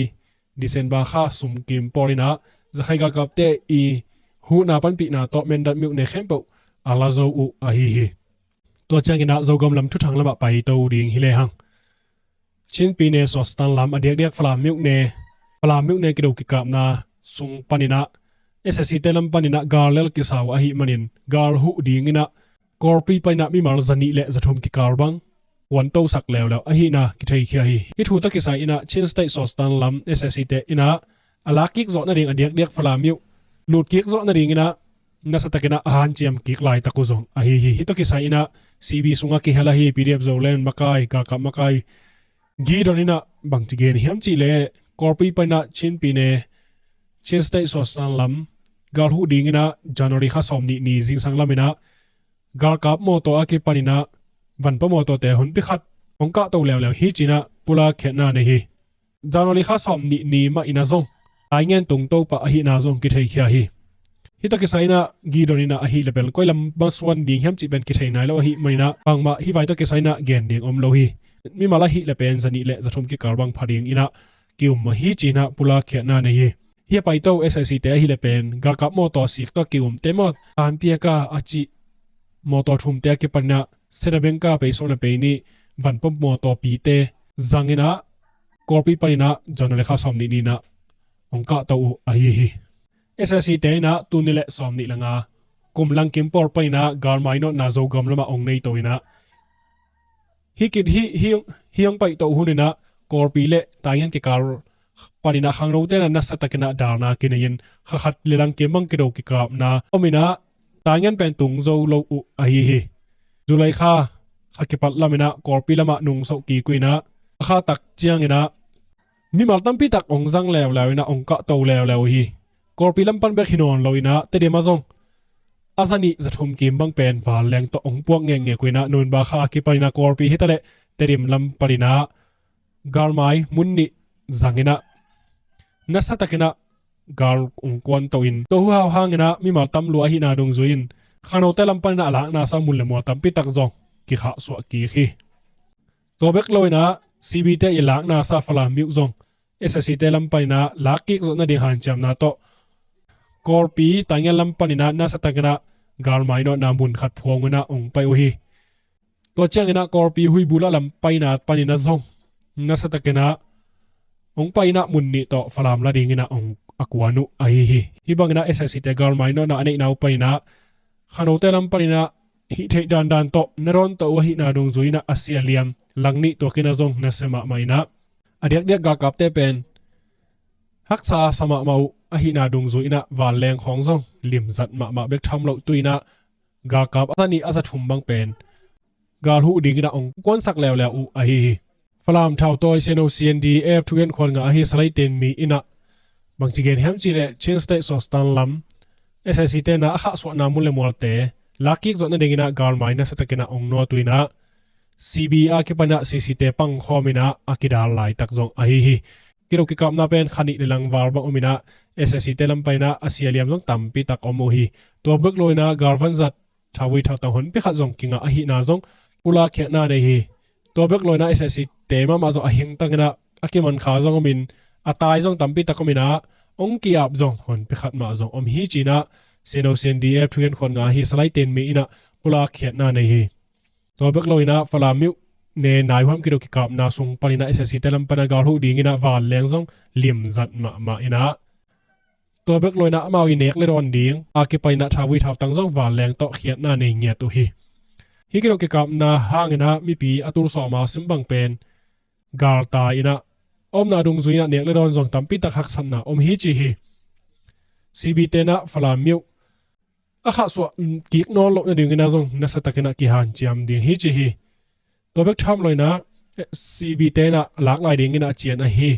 December kha sum kim pawl in ah Rakhine galkapte i huhna panpihna tawh Mindat myuk ne khempeuh a la zo uh ahi hi. Tua ciangin ah Zogam lam thuthang lamah paito ding hi lehang Chin Pyine Sostan lam a diakdiak Falam myuk ne, Falam myuk ne kido kikapna sung pan in ah S A C te lam pan in ah gal lel kisa uh ahih manin gal huh ding in ah Kawlpi pan in ah mimal zanih le zathum kikal bang kuantosak leuleu ahihna kitheikhia hi. Hih thu tawh kisai in ah Chin State Sostan lam S A C te in ah a lak kik zawh nading a diakdiak Falam myuk lut kik zawh nading in ah nasa tak in ah a hanciam kik laitak uh zong ahi hi. Hih tawh kisai in ah C B sungah kihel ahi P D F Zoland makai, galkap makai Gidon in ah bangci gen hiam cih leh Kawlpi pan in ah Chin Pyine, Chin State Sostan lam gal huh ding in ah January kha sawm nih ni zingsang lam in ah galkap mawtaw a kipan in ah vanpa mawtawte hunpi khat hong kahto leuleu hi ci in ah pulak khiatna nei hi. January kha sawm nih ni mah in ah zong Taingen tungto pah ahihna zong kitheikhia hi. Hih tawh kisai in ah Gidon in ah ahi leh bel koi lam masuan ding hiam cih pen kithei nai lo ahih man in ah bangmah hih vai tawh kisai in ah gen ding om lo hi. Mimal ahih leh pen zanih le zathum kikal bang pha ding in ah ki-um ahi ci in ah pulak khiatna nei hi. Hih a paito S A C te ahi leh pen galkap mawtaw sik tawh ki-umte maw, tanpiaka a cih mawtaw thumte a kipan in ah Sedabengka pei sawm le pei nih vanpa mawtaw pite zang in ah Kawlpi pan in ah January kha sawm nih ni in ah hong kahto uh ahi hi. S A C te in ah tuni le sawm nih le nga kum langkim pawl pan in ah galmai nawtna Zogam lamah hong neito in ah hih kit hih hih hong paito hun in ah Kawlpi le Taingen kikal pan in ah khangnote in ah nasa tak in ah dalna kinei in kha khat le langkim bang kido kikapna om in ah Taingen pen tung zo lo uh ahi hi. July kha kha kipat lam in ah Kawlpi lamah nungsoh kik uh in ah a kha tak ciangin ah mimal tampi tak hong zang leuleu in ah hong kahto leuleu uh hi. Kawlpi lam pan bek hi nawn lo in ah Tedim ah zong a zanih zathum kim bang pen vanleng tawh hong puak ngekngek uh in ah November kha a kipan in ah Kawlpi hi ta leh Tedim lam pan in ah galmai mun nih zang in ah nasa tak in ah gal hong kuanto in tua huhau hang in ah mimal tam lua ahihna dungzui in khangnote lam pan in ah a lakna sa mun le mual tampi tak zong kikhahsuah kik hi. Tua bek lo in ah C B te i lakna sa Falam myuk zong S A C te lam pan in ah lak kik zawh nading hanciamna tawh Kawlpi Taingen lam pan in ah nasa tak in ah galmai nawtna mun khat phuang uh in ah hong pai uh hi. Tua ciangin ah Kawlpi Huibula lam paina pan in ah zong nasa tak in ah hong pai in ah mun nih tawh Falam la ding in ah hong a kuan uh ahi hi. Hih bang in ah S A C te galmai nawtna a neihna uh pan in ah khangnote lam pan in ah hih theih dandan tawh na dawnto uh ahihna dungzui in ah a si a liam lang nih tuak in ah zong nasia mahmah in ah a diakdiak galkapte pen haksa sa mahmah uh ahihna dungzui in ah vanleng khawng zong limzat mahmah bek tham loh tu in ah galkap a za nih a za thum bang pen galhuh dingin ah ong kuansak leuleu uh ahi hi. Falam thautawi C N O C N D F thugen khuan nga ahi Salai Tenmi in ah bangci gen hiam cih leh Chin State Sostan lam S S C te in ah a khahsuahna mun le mualte lakkik zawh nadingin ah galmai nasiatakin ah ong nawt uh in ah C B a kipan ah C C te pangkhawm in ah a kidal laitak zong ahi hi. Kido kikapna pen kha nih le lang val bang om in ah S S C te lam pan in ah a sia liam zong tampi tak om uh hi. Tua bek lo in ah galvan zat thavui thautang honpi khat zong kingah ahihna zong pulak khiatna nei hi. Tua bek lo in ah S S C te mahmah zong a hingtang in ah a kiman kha zong om in a tai zong tampi tak om in ah ong ki-ap zong honpi khat mah zong om hi ci in ah C N O C N D F thugen khuan nga ahi Salai Tenmi in ah pulak khiatna nei hi. Tua bek lo in ah Falam myone naihuam kido kikapna sung pan in ah S S C te lam pan ah galhuh dingin ah vanleng zong limzat mahmah in ah tua bek lo in ah amau i nek le dawn ding a kipan in ah thavui thautang zong vanleng tawh khiatna nei ngiat uh hi. Hih kido kikapna hangin ah mipi a tul sawm a sim bang pen galtai in ah a omna dungzui in ah nek le dawn zong tampi tak haksatna om hi ci hi. C B te in ah Falam myone a khahsuah kik nawn loh nadingin ah zong nasiatakin ah kihanciam ding hi ci hi. Tua bek tham lo in ah C B te in ah lak lai dingin ah a cian ahi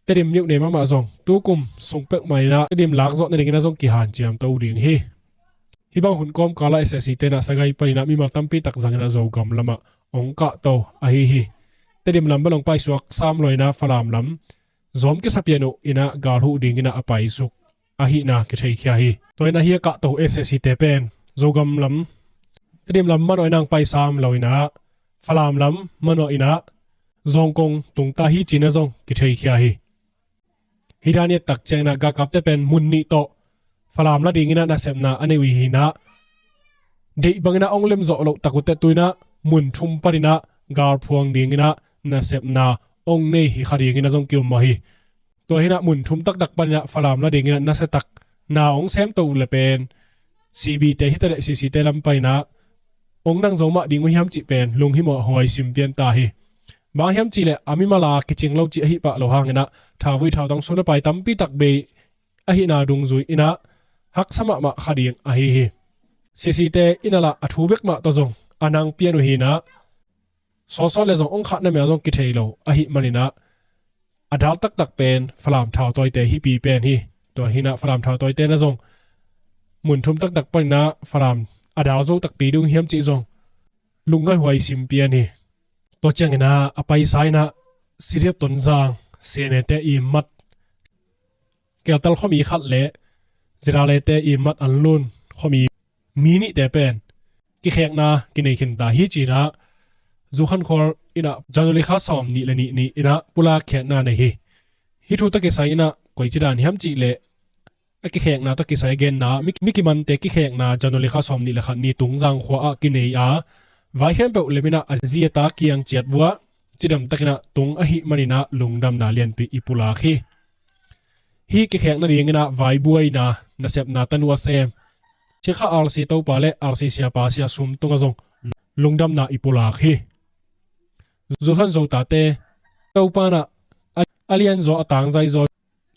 Tedim myone mahmah zong tukum sung pek mah in ah Tedim lak zawh nadingin ah zong kihanciam to ding hi. Hih bang hun kawmkal ah S S C te in ah Sagaing pan in ah mimal tampi tak zang in ah Zogam lam ah ong kah to ahi hi. Tedim lam bel ong paisuak sam lo in ah Falam lam zawm kisa pian uh in ah galhuh dingin ah a paisuk ahihna kitheikhia hi. Tua in ah hih a kah to S S C te pen Zogam lam, Tedim lam manawh in ah ong pai sam lo in ah Falam lam manawh in ah Zogam kong tungta hi ci in ah zong kitheikhia hi. Hih dan i et tak ciangin ah galkapte pen mun nih tawh Falam la dingin ah nasepna a nei uh hi in ah deih bangin ah ong lemzawh loh tak uh teh tu in ah mun thum panin ah galphuang dingin ah nasepna ong nei hi kha dingin ah zong ki-um mah hi. Tua hi in ah mun thum taktak panin ah Falam la dingin ah nasiatak na ong sem to uh le pen C B te hi ta leh C C te lam pan in ah ong nang zo mah ding uh hiam cih pen lunghimawh huai sim pian ta hi. Bang hiam cih leh a mimal a kicing lo cih ahi pah lo hangin ah thavui thautang sung le pai tampi tak bei ahihna dungzui in ah haksa mahmah kha ding ahi hi. C C te in ah lah a thu bek mah tawh zong a nang pian uh hi in ah sawsawt le zong ong khahna mel zong kithei lo ahih manin ah a dal taktak pen Falam thautawite hi pi pen hi. Tua hi in ah Falam thautawite in ah zong mun thum taktak panin ah Falam a dal zo takpi ding hiam cih zong lungngaih huai sim pian hi. Tua ciangin ah a paisa in ah C D F Tonzang, C N A te i mat Keltal khuami khat le Zirale te i mat Anlun khuami mi nihte pen kikhekna kinei khin ta hi ci in ah Zukhankhual in ah January kha sawm nih le nih ni in ah pulak khiatna nei hi. Hih thu tawh kisai in ah koici dan hiam cih leh a kikhekna tawh kisai a genna mi, mi kimante kikhekna January kha sawm nih le khat ni Tungzang khua ah kinei a vai khempeuh lem in ah a zi a ta kiang ciat vuah cidam takin ah tung ahih manin ah lungdamna lianpi i pulak hi. Hih kikhekna dingin ah vaibuaina nasepna tanu a sem Cikha R C Topa le R C Siapa Sia Sum tungah zong lungdamna i pulak hi. Zukhan Zotate Topa in ah a, a lianzaw a tangzaizaw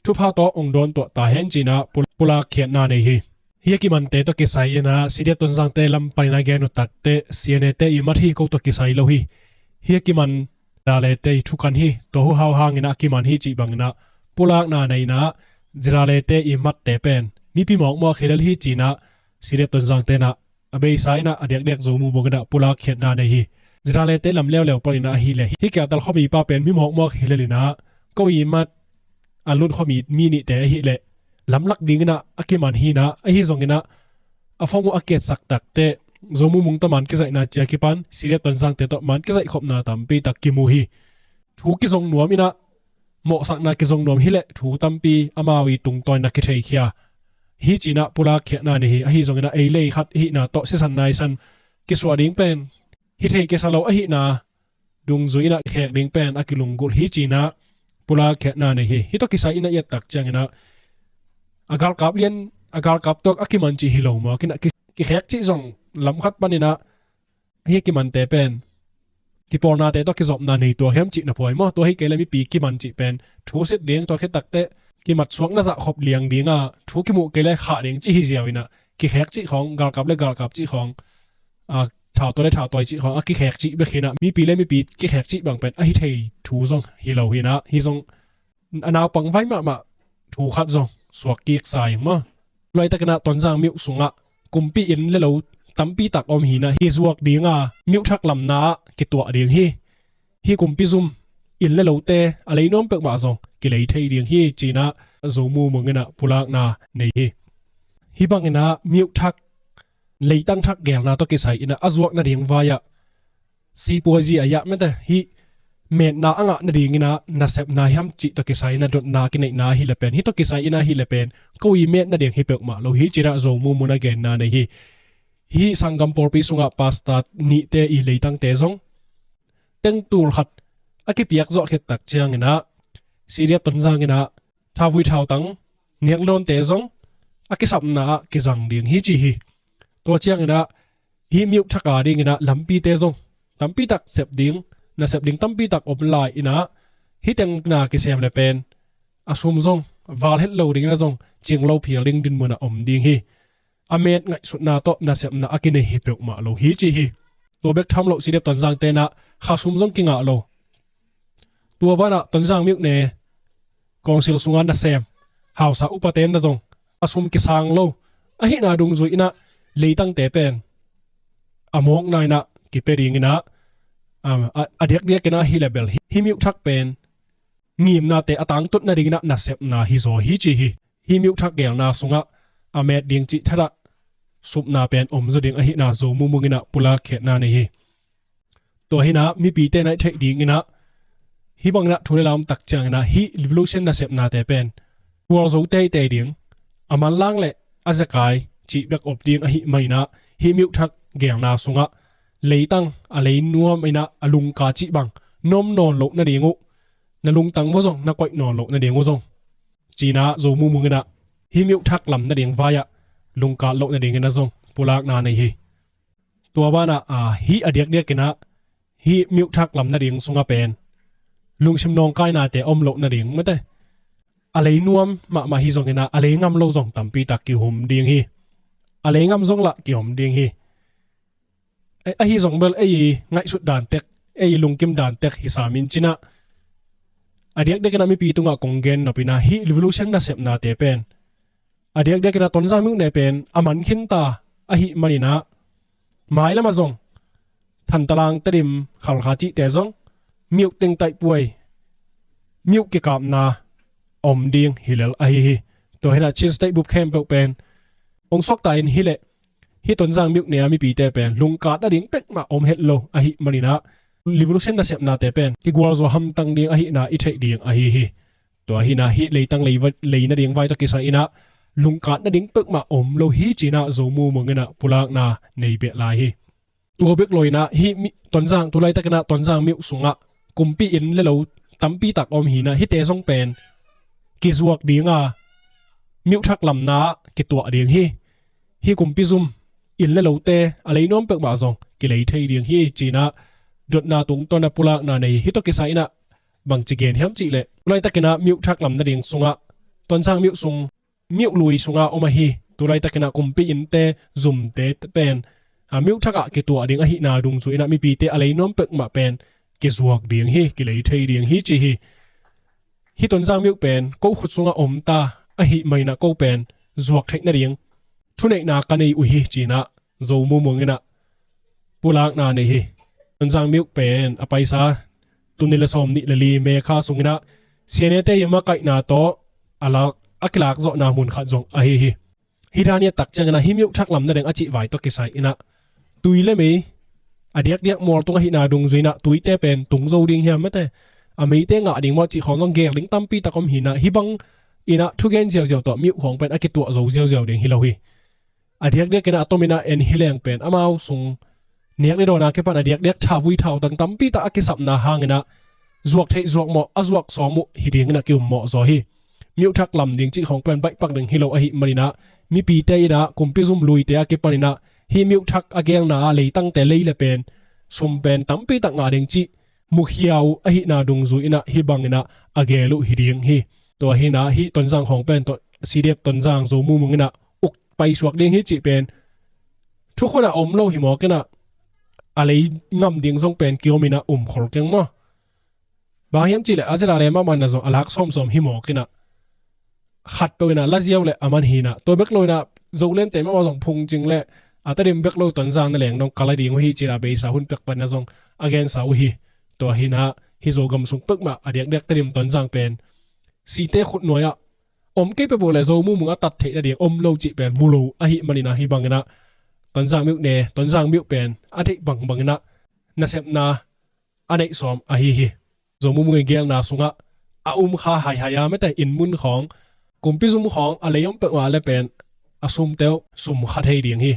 thupha tawh ong dawn tuah ta hen ci in ah pul-, pulak khiatna nei hi. Hih a kimante tawh kisai in ah C D F Tonzangte lam panin ah gen uh tak teh C N A te i mat hi ko tawh kisai lo hi. Hih a kiman Ziralete i thukan hi, tua hu hau hangin ah a kiman hi cih bangin ah pulakna nei in ah Ziralete i matte pen mipi mawkmawk hi lel hi ci in ah C D F Tonzangte in ah a beisa in ah a diakdiak Zomu bangin ah pulak khiatna nei hi. Ziralete lam leuleu panin ah ahih leh hih Keltal khuamipa pen mi mawkmawk hi lel in ah ko i mat Anlun khuami mi nihte ahih leh lamlak dingin ah a kiman hi in ah ahi zongin ah a phone uh a kiatsak tak teh Zomu mung tawh man kizaihna ci a kipan C D F Tonzangte tawh man kizaih khopna tampi tak kimu hi. Thu kizong nuam in ah mawhsakna kizong nuam hi leh thu tampi amau i tungtawn in ah kitheikhia hi ci in ah pulak khiatna nei hi. Ahi zongin ah ei lei khat hihna tawh sisan naisan kisuah ding pen hi thei kisa lo ahihna dungzui in ah khek ding pen a kilunggulh hi ci in ah pulak khiatna nei hi. Hih tawh kisai in ah i et tak ciangin ah a galkap lian a galkap tuak a kiman cih hi lo mawk in ah ki, kikhek cih zong lam khat panin ah hih kimante pen kipawlnate tawh kizopna nei tuak hiam cih na phuai maw? Tua hi kei leh mipi kiman cih pen thu sit ding, tua khit tak teh kimat suak na zah khop liang ding a thu kimuh kei leh khah ding cih hi ziau in ah kikhek cih khawng, galkap le galkap cih khawng, a, thautawi le thautawi cih khawng a kikhek cih bek hi in ah, mipi le mipi kikhek cih bang pen a hi thei thu zong hi lo hi in ah, hi zong a naupang vai mahmah thu khat zong suak kik sa ing maw. Laitak in ah Tonzang myuh sungah kumpi inn le lo tampi tak om hi in ah, hi zuak ding a myuh thak lamna ah kituah ding hi. Hi kumpi zum inn le lote a lei nuam peuhmah zong kilei thei ding hi ci in ah Zo Mu Mung in ah pulakna nei hi. Hi bang in ah myuh thak, leitang thak gelna tawh kisai in ah a zuak nading vai-ah sipuazi a yah mete hi metna a ngah nading in ah nasepna hiam cih tawh kisai in ah dotna kineihna hi le pen, hi tawh kisai in ah hi le pen ko i met nading hi peuhmah lo hi ci in ah Zo Mu Mung in ah genna nei hi. Hi sanggam pawlpi sungah pastor nihte i leitangte zong teng tul khat a kipiak zawh khit tak ciang in ah C D F Tonzang in ah thavui thautang nek lawnte zong a kisapna ah kizang ding hi ci hi. Tua ciang in ah hi myuh thak a ding in ah lampite zong tampi tak sep ding, nasep ding tampi tak om lai in ah, hi teng na kisem le pen a sum zong val het lo ding in ah zong cing lo phial ding dinmun ah om ding hi. A met ngaihsutna tawh nasepna a kinei hi peuhmah lo hi ci hi. Tua bek tham loh C D F Tonzangte in ah kha sum zong kingah lo. Tua banah Tonzang myuh ne kawngsil sungah nasem hausa upate in ah zong a sum kisang lo ahihna dungzui in ah leitangte pen a mawkna in ah kipia ding in ah, a, a diakdiak in ah hi le bel hi, hi myuh thak pen ngimnate a tangtut nading in ah nasepna hi zaw hi ci hi. Hi myuh thak gelna sungah a met ding cih thadah supna pen om zaw ding ahihna Zo Mu Mung in ah pulak khiatna nei hi. Tua hi in ah mipite in ah i theih ding in ah hi bang in ah thu le la om tak ciang in ah hi revolution nasepnate pen gualzo teitei ding, a manlang le a zekai cih bek om ding ahih man in ah hi myuh thak gelna sungah leitang a lei nuam in ah a lungka cih bang nuam nawn loh nading uh, na lungtang vua zong na koih nawn loh nading uh zong ci in ah Zo Mu Mung in ah hi myuh thak lam nading vai-ah lungkat loh nading in ah zong pulakna nei hi. Tua banah, a, hi a diakdiak in ah hi myuh thak lam nading sungah pen lungsim nawngkainate om loh nading mete a lei nuam mahmah hi zong in ah a lei ngam lo zong tampi tak kihum ding hi. A lei ngam zong lah kihum ding hi. Ahi zong bel ei ngaihsut dan tek, ei lungkim dan tek hi sam in ci in ah a diakdiak in ah mipi tungah kong gen nop in ah hi revolution nasepnate pen a diakdiak in ah Tonzang myuh ne pen a man khinta ahih man in ah mailam ah zong Thantalang, Tedim, Khalkha cihte zong myuh teng taihpuai, myuh kikapna om ding hi lel ahi hi. Tua hi in ah Chin State bup khempeuh pen hong suakta in hi leh hi Tonzang myuh ne a mipite pen lungkat nading pek mah om het lo ahih man in ah revolution nasepnate pen kigualzo hamtang ding ahihna i theih ding ahi hi. Tua hi in ah hi leitang lei va-, lei nading vai tawh kisai in ah lungkat nading pek mah om lo hi ci in ah Zo Mu Mung in ah pulakna nei beh lai hi. Tua bek lo in ah hi mi-, Tonzang, tulaitak in ah Tonzang myuh sungah kumpi inn le lo tampi tak om hi in ah hite zong pen kizuak ding a myuh thak lamna ah kituah ding hi. Hi kumpi zum inn le lote a lei nuam pek mah zong kilei thei ding hi ci in ah dotna tungtawn ah pulakna nei hi. Tawh kisai in ah bangci gen hiam cih leh tulaitak in ah myuh thak lam nading sungah Tonzang myuh sung, myuh lui sungah om ahi tulaitak in ah kumpi innte, zumte pen a myuh thak ah kituah ding ahihna dungzui in ah mipite a lei nuam pek mah pen kizuak ding hi, kilei thei ding hi ci hi. Hi Tonzang myuh pen ko khut sungah om ta ahih man in ah ko pen zuak theih nading thuneihna ka nei uh hi ci in ah Zo Mu Mung in ah pulakna nei hi. Tonzang myuh pen a paisa tul nih le sawm nih le li May kha sung in ah C N A te i makaihna tawh a lak, a kilak zawhna mun khat zong ahi hi. Hi dan i a tak ciang in ah hi myuh thak lam nading a cih vai tawh kisai in ah tui le mei a diakdiak mual tung ahihna dungzui in ah tuite pen tung zo ding hiam mete, a meite ngah ding maw cih khawng zong geel ding tampi tak om hi in ah hi bang in ah thugen ziauziau tawh myuh khawng pen a kituah zo ziauziau ding hi lo hi. A diakdiak in ah a tom in ah en hi leng pen amau sung nek le dawn a kipan a diakdiak thavui thautang tampi tak a kisapna hang in ah zuak theih zuak mawh, a zuak sawm uh hi ding in ah kiummawh zaw hi. Myuh thak lam ding cih khawng pen baihpak ding hi lo ahih man in ah mipite in ah kumpi zum luite a kipan in ah hi myuh thak a gelna ah leitangte lei le pen sum pen tampi tak ngah ding cih mukhia uh ahihna dungzui in ah hi bang in ah a geel uh hi ding hi. Tua hi in ah hi Tonzang khawng pen tawh C D F Tonzang Zo Mu Mung in ah uk paisuak ding hi cih pen thukhun a om lo hi mawk inah, a lei ngam ding zong pen kiomin a um khol keng maw? Bang hiam cihleh a zela le mahmah na zong a lak sawmsawm hi mawk inah, khat peuh inah la ziau le a man hi inah, tua bek lo inah Zolente mahmah zong phungcing le a Tedim bek lo Tonzang na leng dong kala ding uh hi cih a beisa hun pek pan na zong a gensa uh hi. Tua hi inah hi Zogam sung peuhmah a diakdiak Tedim Tonzang pen site khutnuai ah om kei peuhpeuh le Zo mumung a tat theih nading om lo cih pen mu lo ahih man inah, hi bang inah Tonzang miuh ne, Tonzang miuh pen a theih bangbang inah nasepna a neih sawm ahi hi. Zo mumung i gelna sungah a um kha haihai a mete inn mun khawng, kumpi zum khawng a lei om peuhmah le pen a sumte uh sum kha thei ding hi.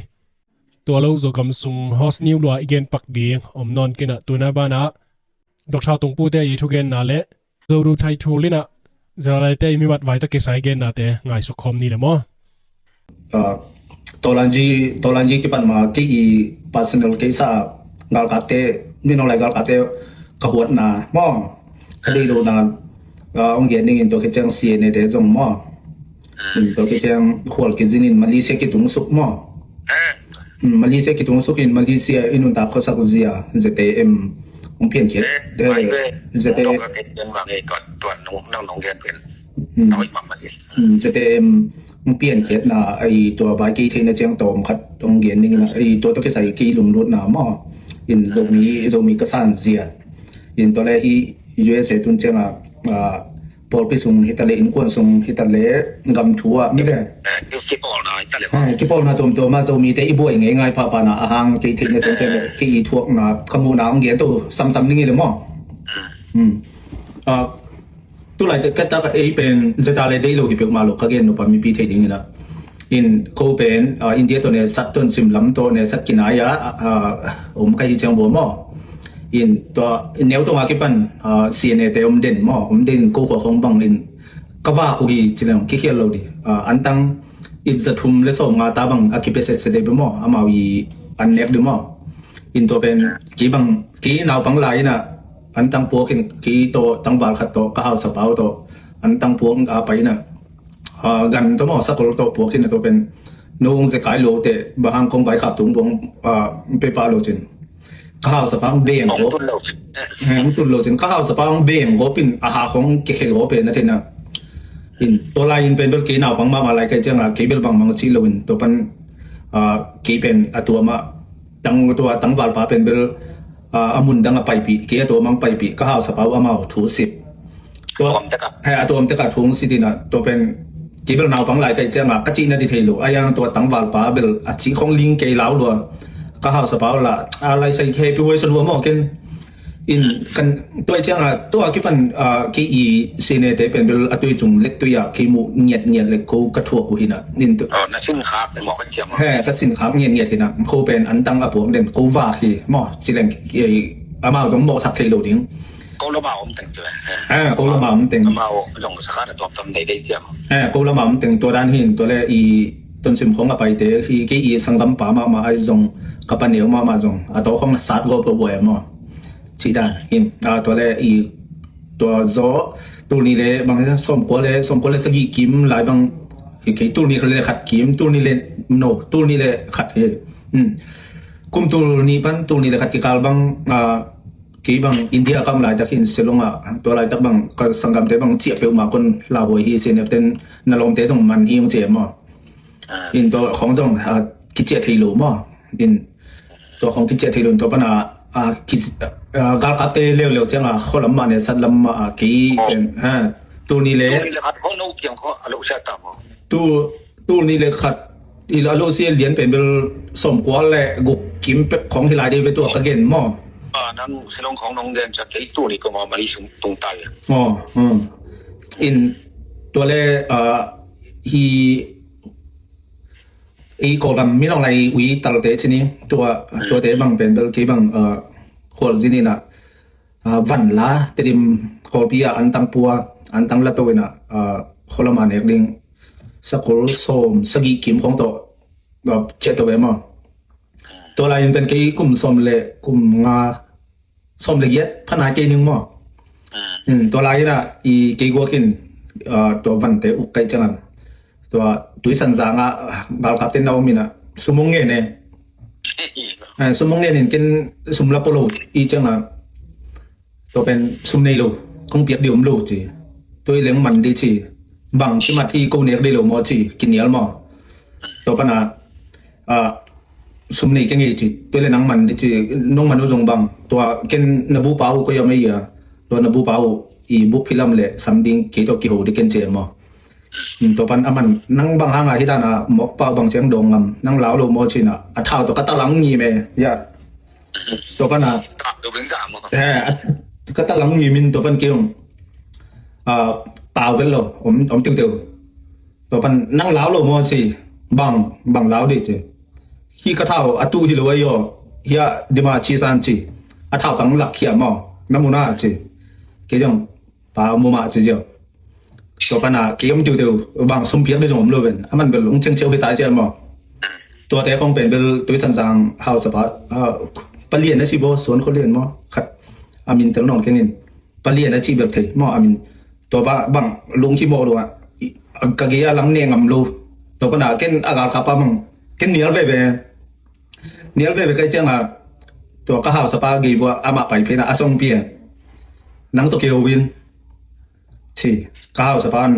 Tua lo Zogam sung host niu lua i gen pak ding om nawn kei inah, tuna banah Doctor Tungpute i thugenna le Zoru Thai Thul inah Zeralaite i mimat vai tawh kisai gennate ngaisuk khawm ni le maw? Ah, Tolanji, Tolanji kipan ma kei i personal case ah galkapte, minolai galkapte ka huatna maw? Ka deih lohna, ah, hong gen dingin tua khit ciang C N A te zong maw? Tua khit ciang khual kizinin Malaysia kitung suk maw? Malaysia kitung sukin Malaysia i nuntak khuasak zia Z A M hong piankhiat. Eh, Z A M hong piankhiatna ei tua vai kei theihna ciang tawm khat hong gen ning inah, ei tua tawh kisai kei lunglutna maw? In Zomi, Zomi ka san zia. In tua le hi U S A tun ciangah, ah, pawlpi sung hi ta le, innkuan sung hi ta le, gam thu ah mite. Eh, kipawlna hi ta le. Eh, kipawlna tuamtuam ah Zomite i buai ngeingai pahpahna a hang kei theihna tuamtuam le kei i thuakna ka muhna hong gen to samsam ning hi le maw? Hmm. Ah, tulai te ka tak ei pen zeta le deih lo hi peuhmah lo ka gen nupa mipi thei ding inah. In ko pen, ah, India tawh ne sat tuan sim lam tawh ne sat kinai ah, ah, om ka hi ciang bua maw? In tua neu tawh ngah kipan, ah, C N A te om den maw? Om den ko khua khong bang in ka vak uh hi ci leng kikhial lo di. Ah, antang ipza thum le sawm nga ta bang a kipeset se de be maw? Amau i an nek di maw? In tua pen kei bang, kei naupang lai inah antang puak in kei tawh tangval khat tawh ka hausa pau tawh antang puak a pai inah, ah, gan tawh maw sakol tawh puak inah tua pen nung zekai lo te bang hang kong vai khak tung buang, ah, pe pah lo cin. Ka hausa pau beng gawp. Hong tun lo cin. Ka hausa pau beng gawp in a ha khong kekhe gawp pen a thei na. In tua lai in pen bel kei naupang mahmah lai kai ciangah kei bel bangmang cih lo in tua pan, ah, kei pen a tua mah tang tua tangvalpa pen bel, ah, a mun dang a paipih, kei a tua mang paipih, ka hausa pau amau thu sip. Tua, a tuam tekah thu hong sit inah, tua pen kei bel naupang lai kai ciangah ka cihna di thei lo. A yang tua tangvalpa bel a cih khong ling kei lau lua. Ka hausa pau la a lai sai khe pi huai sa lua maw ken. In kan tua ciangah tua kipan, ah, kei i sine te pen bel a tui cung lek tui ah kei mu ngiat ngiat lek ko ka thuak uh hinah. In tu. Oh, na sin khak ne maw ka ciam. He, ka sin khak ngiat ngiat hinah. Ko pen antang a puak den ko vak hi maw. Ci leng, eh, amau zong mawhsak thei lo ding. Ko lama om teng ci ve. Eh, ko lama om teng. Amau zong sakhan a tuam tam dei dei ciam. Eh, ko lama om teng tua dan hin tua le i Tonsim khong a paite hi kei i sanggampa mahmah ai zong ka paneu mahmah zong a taw khong na sat gawp lo buai maw. Cih dan hin, ah, tua le i tua zaw tul nih le bang sawmkua le, sawmkua le sagih kim lai bang hi kei tul nih le khat kim, tul nih le no, tul nih le khat hi. Hmm. Kum tul nih pan tul nih le khat kikal bang, ah, kei bang India kam laitak hin Shillong ah, tua laitak bang ka sanggamte bang ciah peuhmah kon lauhuai hi, C N F ten na lawmte zong man hi ung ci e maw. In tua khong zong, ah, kiciah thei lo maw. In tua khong kiciah thei lo in tua pana, ah, ki, ah, galkapte leuleu cianga khualam mah ne satlam mah, ah, kei pen, ha, tul nih le. Tul nih le khat khong no kiang khong a lo sia ta maw. Tu, tul nih le khat i a lo sia lian pen bel sawmkua le guk kim pek khong hi lai dei ve tua ka gen maw. Ah, nang Shillong khong nong gen sa kei tul nih ko maw mali sung tung tai. Maw, hmm. In tua le, ah, hi i Kawlgam minawng lai ui talte cini tua, tuate bang pen bel kei bang, ah, khualzin inah, ah, van la Tedim Kawlpi ah antang pua, antang la to inah, ah, khualama nek ding sakol sawm sagih kim khong tawh, ah, ciah to ve maw. Tua lai in pen kei kum sawm le kum nga sawm le giat phana kei ning maw. Hmm, tua lai inah i kei guak in, ah, tua vante uk kai ciangan Tua Tuisan zangah galkapte na om inah sum hong ngen e. Eh, sum hong ngen in ken sum la pua lo i ciangah tua pen sum nei lo, kong piak dih om lo ci. Tua i leng man dih ci. Bang ci mat hi ko nek dih lo maw ci, kinial maw. Tua panah ah, sum nei keng ei ci, tua le nang man dih ci, nong man uh zong bang, tua ken na bupa uh koi a mei a, tua na bupa uh i buk philam le sam ding kei tawh kiho dih ken ci e maw. Tua pan a man, nang bang hangah hi dan a mawk pau bang ciang dawng ngam, nang lau lo maw cinah, a thau tawh ka talang ngim e, ya. Tua pan a, he, a, ka talang ngim in tua pan kei ung, ah, pau vel lo, om, om tiuteu. Tua pan nang lau lo maw ci, bang, bang lau dih ci. Hi ka thau a tuh hi lo a yaw, hi a dima ci san ci. A thau tang lak khia maw, na muna ci. Kei zong pa mumah ci ziau. Tua pana kei om tiuteu, bang sum piak dih zong om lo ven. A man bel ung cengceu hi ta ziau maw. Tuate khong pen bel Tuisan zang hausapa, ah, palian a ci baw, suan khualian maw. Khat a min tel nawn kengin. Palian a ci bel thei maw, a min. Tua ba bang lung hi mawh lo ah. Ka gei a lang ne ngam lo. Tua pana ken a galkap a mang. Ken nial veve. Nial veve kai ciangah tua ka hausapa gei bua amah pai phena a song pia. Nang tawh kei ho in. Ci, ka hausapa an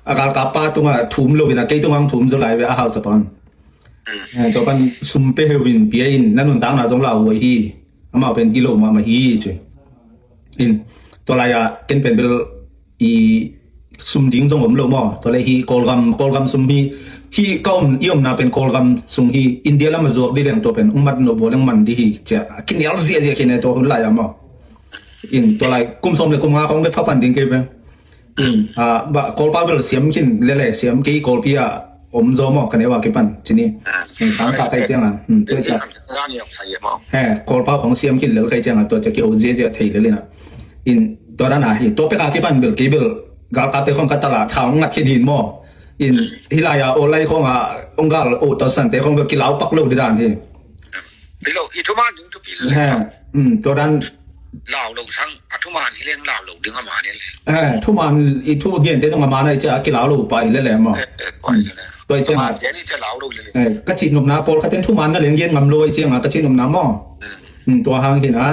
a galkap pa tungah thum lo in a kei tungah ang thum zo lai ve a hausapa an. Eh, tua pan sum pe heu in pia in na nuntakna zong lau huai hi. Amah pen gilo mahmah hi ci. In, tua lai-ah ken pen bel i sum ding zong om lo maw. Tua lai hi Kawlgam, Kawlgam sum hi, hi ka om, i omna pen Kawlgam sung hi, India lam a zuak dih leng tua pen ung mat no bua leng man dih hi cia. A kinial ziahziah khin e tua hun lai-ah maw. In, tua lai kum sawm le kum nga khong le pha pan ding kei pen. In, ah, ba, Kawlpa bel siam khin lele, siam kei Kawlpi ah om zaw maw, ka neu a kipan, cini. Ah. Sang ka kai ciang a. Hmm, tua ciang. He, Kawlpa khong siam khin lel kai ciang a, tua ciang kiho ziahziah thei lel in a. In, tua dan a hi, tua pek a kipan bel, kei bel, galkapte khong ka tal a, thau ngat khin hin maw. In, hi lai a, aw lai khong a, ong gal, aw tawsante khong bel, kilau pak lo di dan hi. Hi lo, i thuman ding thupi le. He, hmm, tua dan. Lau lo sang, a thuman hi leng lau lo ding a man hi le. He, thuman, i thu gente zong a man a i cia, a kilau lo pa hi le le maw. Eh, eh, pa hi le le. Tua i cia thuman ma. Gente lau lo le le. Eh, ka cih nopna, pawlkhat ten thuman na leng gen ngam lo i cia ma, ka cih nopna maw. Hmm. Hmm, tua hang hi na,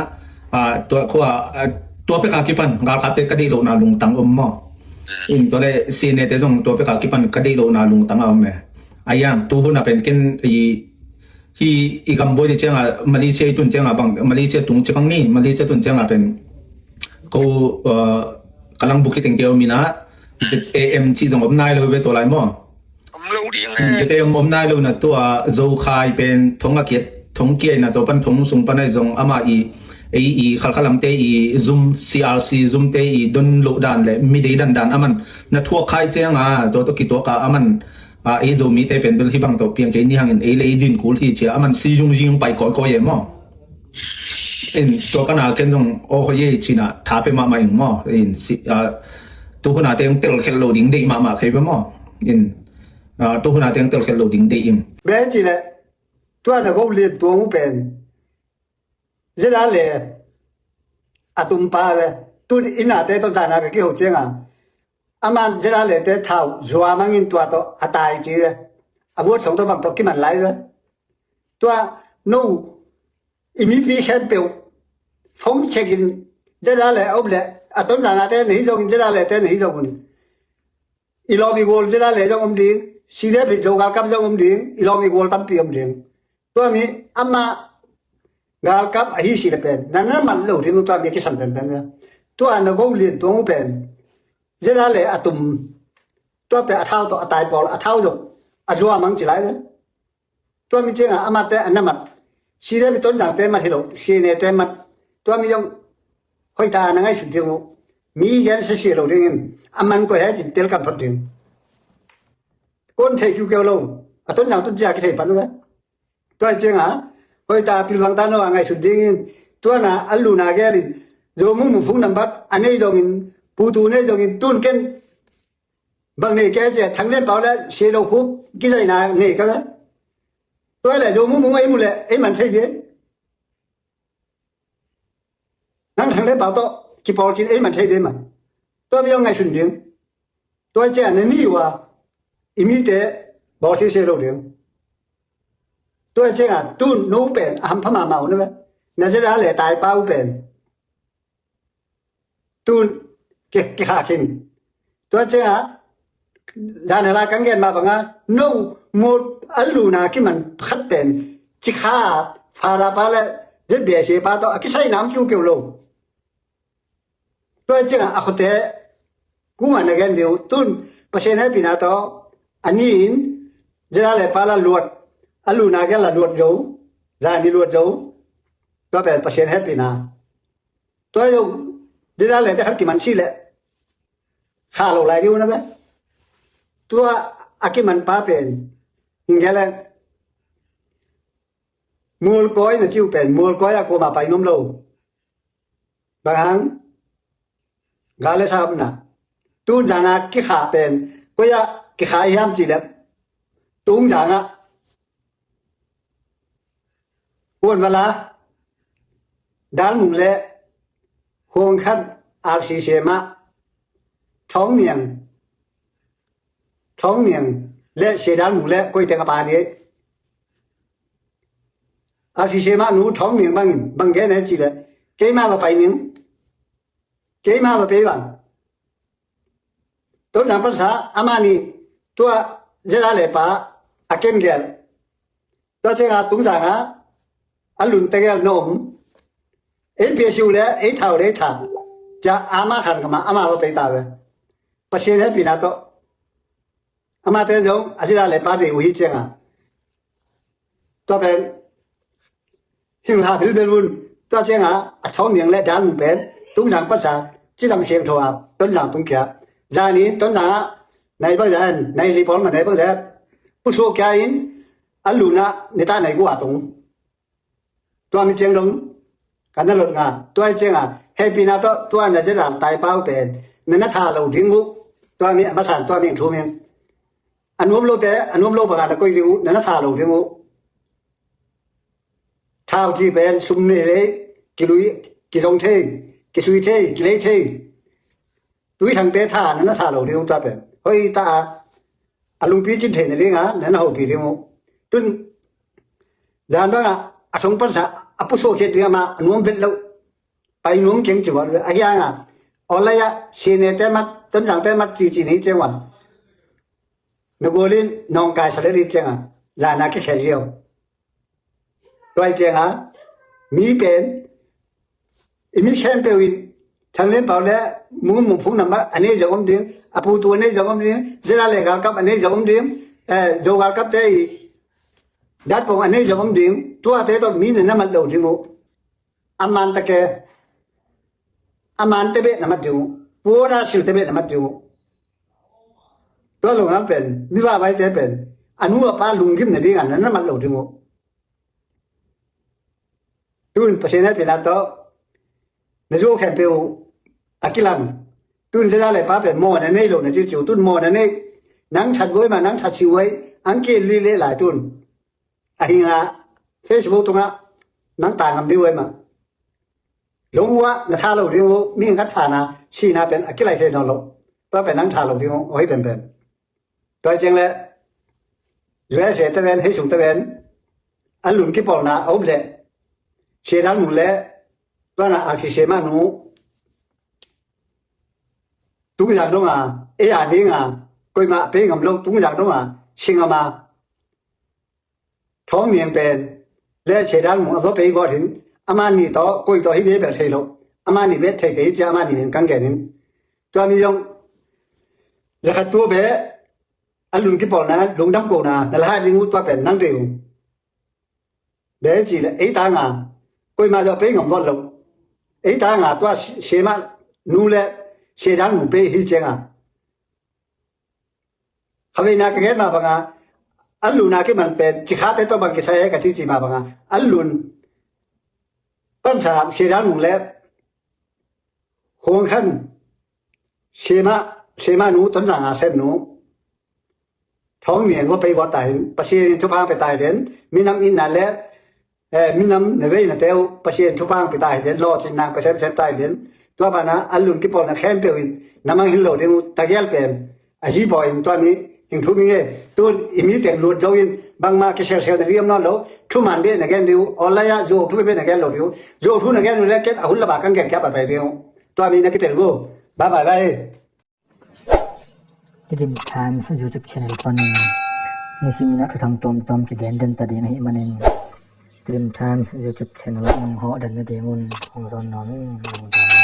ah, tua khua, ah, tua pek a kipan, galkapte ka deih lohna lungtang om maw. Hmm. In tua le, sinete zong tua pek a kipan ka deih lohna lungtang a om e. A yang, tu hun a pen ken i Hi i gambawi te cianga, Malaysia i tun cianga bang, Malaysia tung ci bang ni, Malaysia tun cianga pen ko, uh, ka lang bukhi teng keu mina, Z A M ci zong om nai lo ve tua lai maw. Om lo ding e. Z A M om nai lo na tua Zokhai pen thong a kiat, thong kiai na tua pan thong sung pan ai zong ama i, ei i khalkhalamte i zum, C R C zum te i don lo dan le midei dandan aman na thuak khai cianga tua tua kituak a aman a, ei Zomite pen bel hih bang tawh piang kei ni hangin ei le ei din kul hi cia, a man si zungzing pai kawikawi e maw. In tua pana ken zong aw hoih ei cina tha pe mahmah ing maw. In si, a, tu huna te hong telkhelh lo ding deih mahmah kei pe maw. In, a, tu huna te hong telkhelh lo ding deih ing. Be ci le, tua na go lian tuang uh pen. Zedale a tumpa ve. Tun inate tawh zana ka kiho cianga. Aman Zedale te thau zua mangin tua tawh a tai ci ve. A vuat song tawh bang tawh kiman lai ve. Tua no i mipi khempeuh. Phone check in Zedale a up le. A ton zana te na hi zongin Zedale te na hi zongun. I lawm i gual Zedale zong om ding, C D F Zogalkam zong om ding, i lawm i gual tampi om ding. Tua mi amah galkap ahi si le pen, na na man lo ding tua mi a kisam penpen. Tua na go lian tuang uh pen, Zedale a tum, tua pen a thau tawh a tai pawl, a thau zong, a zua mang ci lai pen. Tua mi cianga amate a na mat. Side mi ton zangte mat hi lo, sine te mat. Tua mi zong hoita na ngaihsut ding uh. Mi gen sia sia lo dingin a man koi he cin tel kan phot ding. Kon thei kiu keu lo. A ton zang tun cia ki thei pan uh le. Tua cianga hoita pil vang ta no a ngaihsut dingin. Tua na a luna gelin. Zo mu mu phung nambat a nei zongin. Putu nei zongin tun ken. Bang nei kei cia Thang Lian Pau le Sia Lo Khup kizaina nei ka le. Tua le Zo Mung Mung ei mu le ei man thei ding. Nang Thang Lian Pau tawh kipawl cin ei man thei ding ma. Tua mi hong ngaihsun ding. Tua cia na ni ua. i mite bawl sese lo ding. Tua ciangah tun no pen a hampha mahmah uh na ve. Na zeda le taipa uh pen tun ki, kikhah khin. Tua ciangah zan hala kang gen mah bangah no mual a luna kiman khat pen cikha fara pa le zet biasia pa tawh a kisai nam kiu keu lo. Tua ciangah a khuate kungah na gen dih uh tun Pasian hehpihna tawh a ni in zeda le pa la luat a luna gen la luat zo zan i luat zo. Tua pen Pasian hehpihna. Tua zong zeda le te khat kiman si le kha lo lai dih uh na ve. Tua a kiman pa pen hing gen le mualkawi na ci uh pen mualkawi ah kuamah pai nuam lo. Bang hang ga le sa omna tun zana kikha pen koi ah kikha i hiam ci le tung zangah Kuan Vala, Dal Mung le Huang Khan, R C C M ah Thawng Niang, Thawng Niang le Sia Dal Mung le koi teng a pa dih. R C C M ah nu Thawng Niang bangin bang gen he ci le keima va pai ning. Keima va pei bang Tonzang pansa amah nih tua zeda le pa a ken gel. Tua ciangah tungzangah a lun tegel na om. Ei piasiu le ei thau le ei tha cia ama khan kama ama va pei ta ve. Pasian hehpihna tawh amate zong a zeda le pa dei uh hi ciangah tua pen hing hap hil bel un. Tua ciangah a Thawng Niang le Dal Mung pen tungzang pansa cidam siangtho ah Tonzang tungkhia. Zanin Tonzangah nai bangzah en nai li pawl ma nai bangzah pusuah kia in a lunah nitah nai gua tung. Tua mi ciang dong ka na lot nga tua hi ciangah hehpihna tawh tua na zeda tai pau pen na na tha lo ding uh. Tua mi a masan tua mi thu mi a nuam lote a nuam lo bangah na koih ding uh na na tha lo ding uh. Thau ci pen sum nei lei kilui kizong thei kisui thei kilei thei. Tui thangte tha na na tha lo ding uh tua pen hoih ta a a lungpi cin thei na ding a na na hopi ding uh. Tun zan bangah a thong pansa a pusuah khiat ding amah a nuam vet loh pai nuam keng ci uh a hiangah awlai ah sinete mat Tonzangte mat cici ni ciang uh a na gualin nawngkai sa le li ciangah zana kikhia ziau. Tua hi ciangah mi pen i mi khempeuh in Thang Lian Pau le Mun Mung Phung nambat a nei zong om ding, a putu a nei zong om ding, zeda le galkap a nei zong om ding, eh, zo galkapte i datpong a nei zong om ding. Tuate tawh mi na na mat lo ding uh. A man take a man tebeh na mat ding uh. Puana sil tebeh na mat ding uh. Tua lo ngal pen mi vavaite pen a nu a pa lunggim na dingah na na mat lo ding uh. Tun Pasian hehpihna tawh na zuau khempeuh a kilang. Tun zeda le pa pen maw na nei lo na ci ci uh tun maw na nei. Nang that guai ma nang that si guai ang kiel li le lai tun. A hinga Facebook tungah nang ta ngam ding uh ai mah. Lung uh ah na tha lo ding uh mi khat thana sihna pen a kilai thei nawn lo. Tua pen nang tha lo ding uh ahi penpen. Tua hi ciang le U S A te ven hei sung te ven a lun kipawlna a up le Sia Dal Mung le tuana R C C M ah nu tungzang donga ei a dinga koimah a pei ngam lo tungzang donga singama Thawng Niang pen le Sia Dal Mung a va pei gawt hin amah nih tawh koi tawh hi ve bel thei lo. Amah nih vet thei kei cia amah nih min kang gen hin tua mi zong zakhat tua be a lun kipawlna lungdam kona na la hai ding uh tua pen nang dei uh. Be ci le ei tanga koimah tawh pei ngam vawt lo. Ei tanga tua siamah nu le Sia Dal Mung pei hi cianga khaveina ka gen mah banga a luna kiman pen cikhate tawh bang kisai he ka cici mah banga a lun pansa Sia Dal Mung le Huang Khan sema sema nu Tonzang a sem nu Thawng Niang va pei vawt ta hin Pasian in thupha pe ta hi den minam inna le eh, minam na veina teu Pasian thupha pe ta hi den lawcin nang pe semsem ta hi den tua bana a lun kipawlna khempeuh in na mang hin lo ding uh tagial pen a hi paw in tua mi Eng thu mi nge, tu i mi teng lut zo in, bangma kiselsel na liam nawn lo, thu man beh na gen ding uh, online ah zuau thu beh na gen lo ding uh, zuau thu na gen uh le ken a hun lama kan gen kia paipai ding uh. Tua mi na kitel uh. Bye bye bye. Tedim Times YouTube channel panin nisim in a thuthang tuamtuam kigen den ta ding ahih manin Tedim Times YouTube channel ah nong hawh den nadingun hong zawn nuam ing.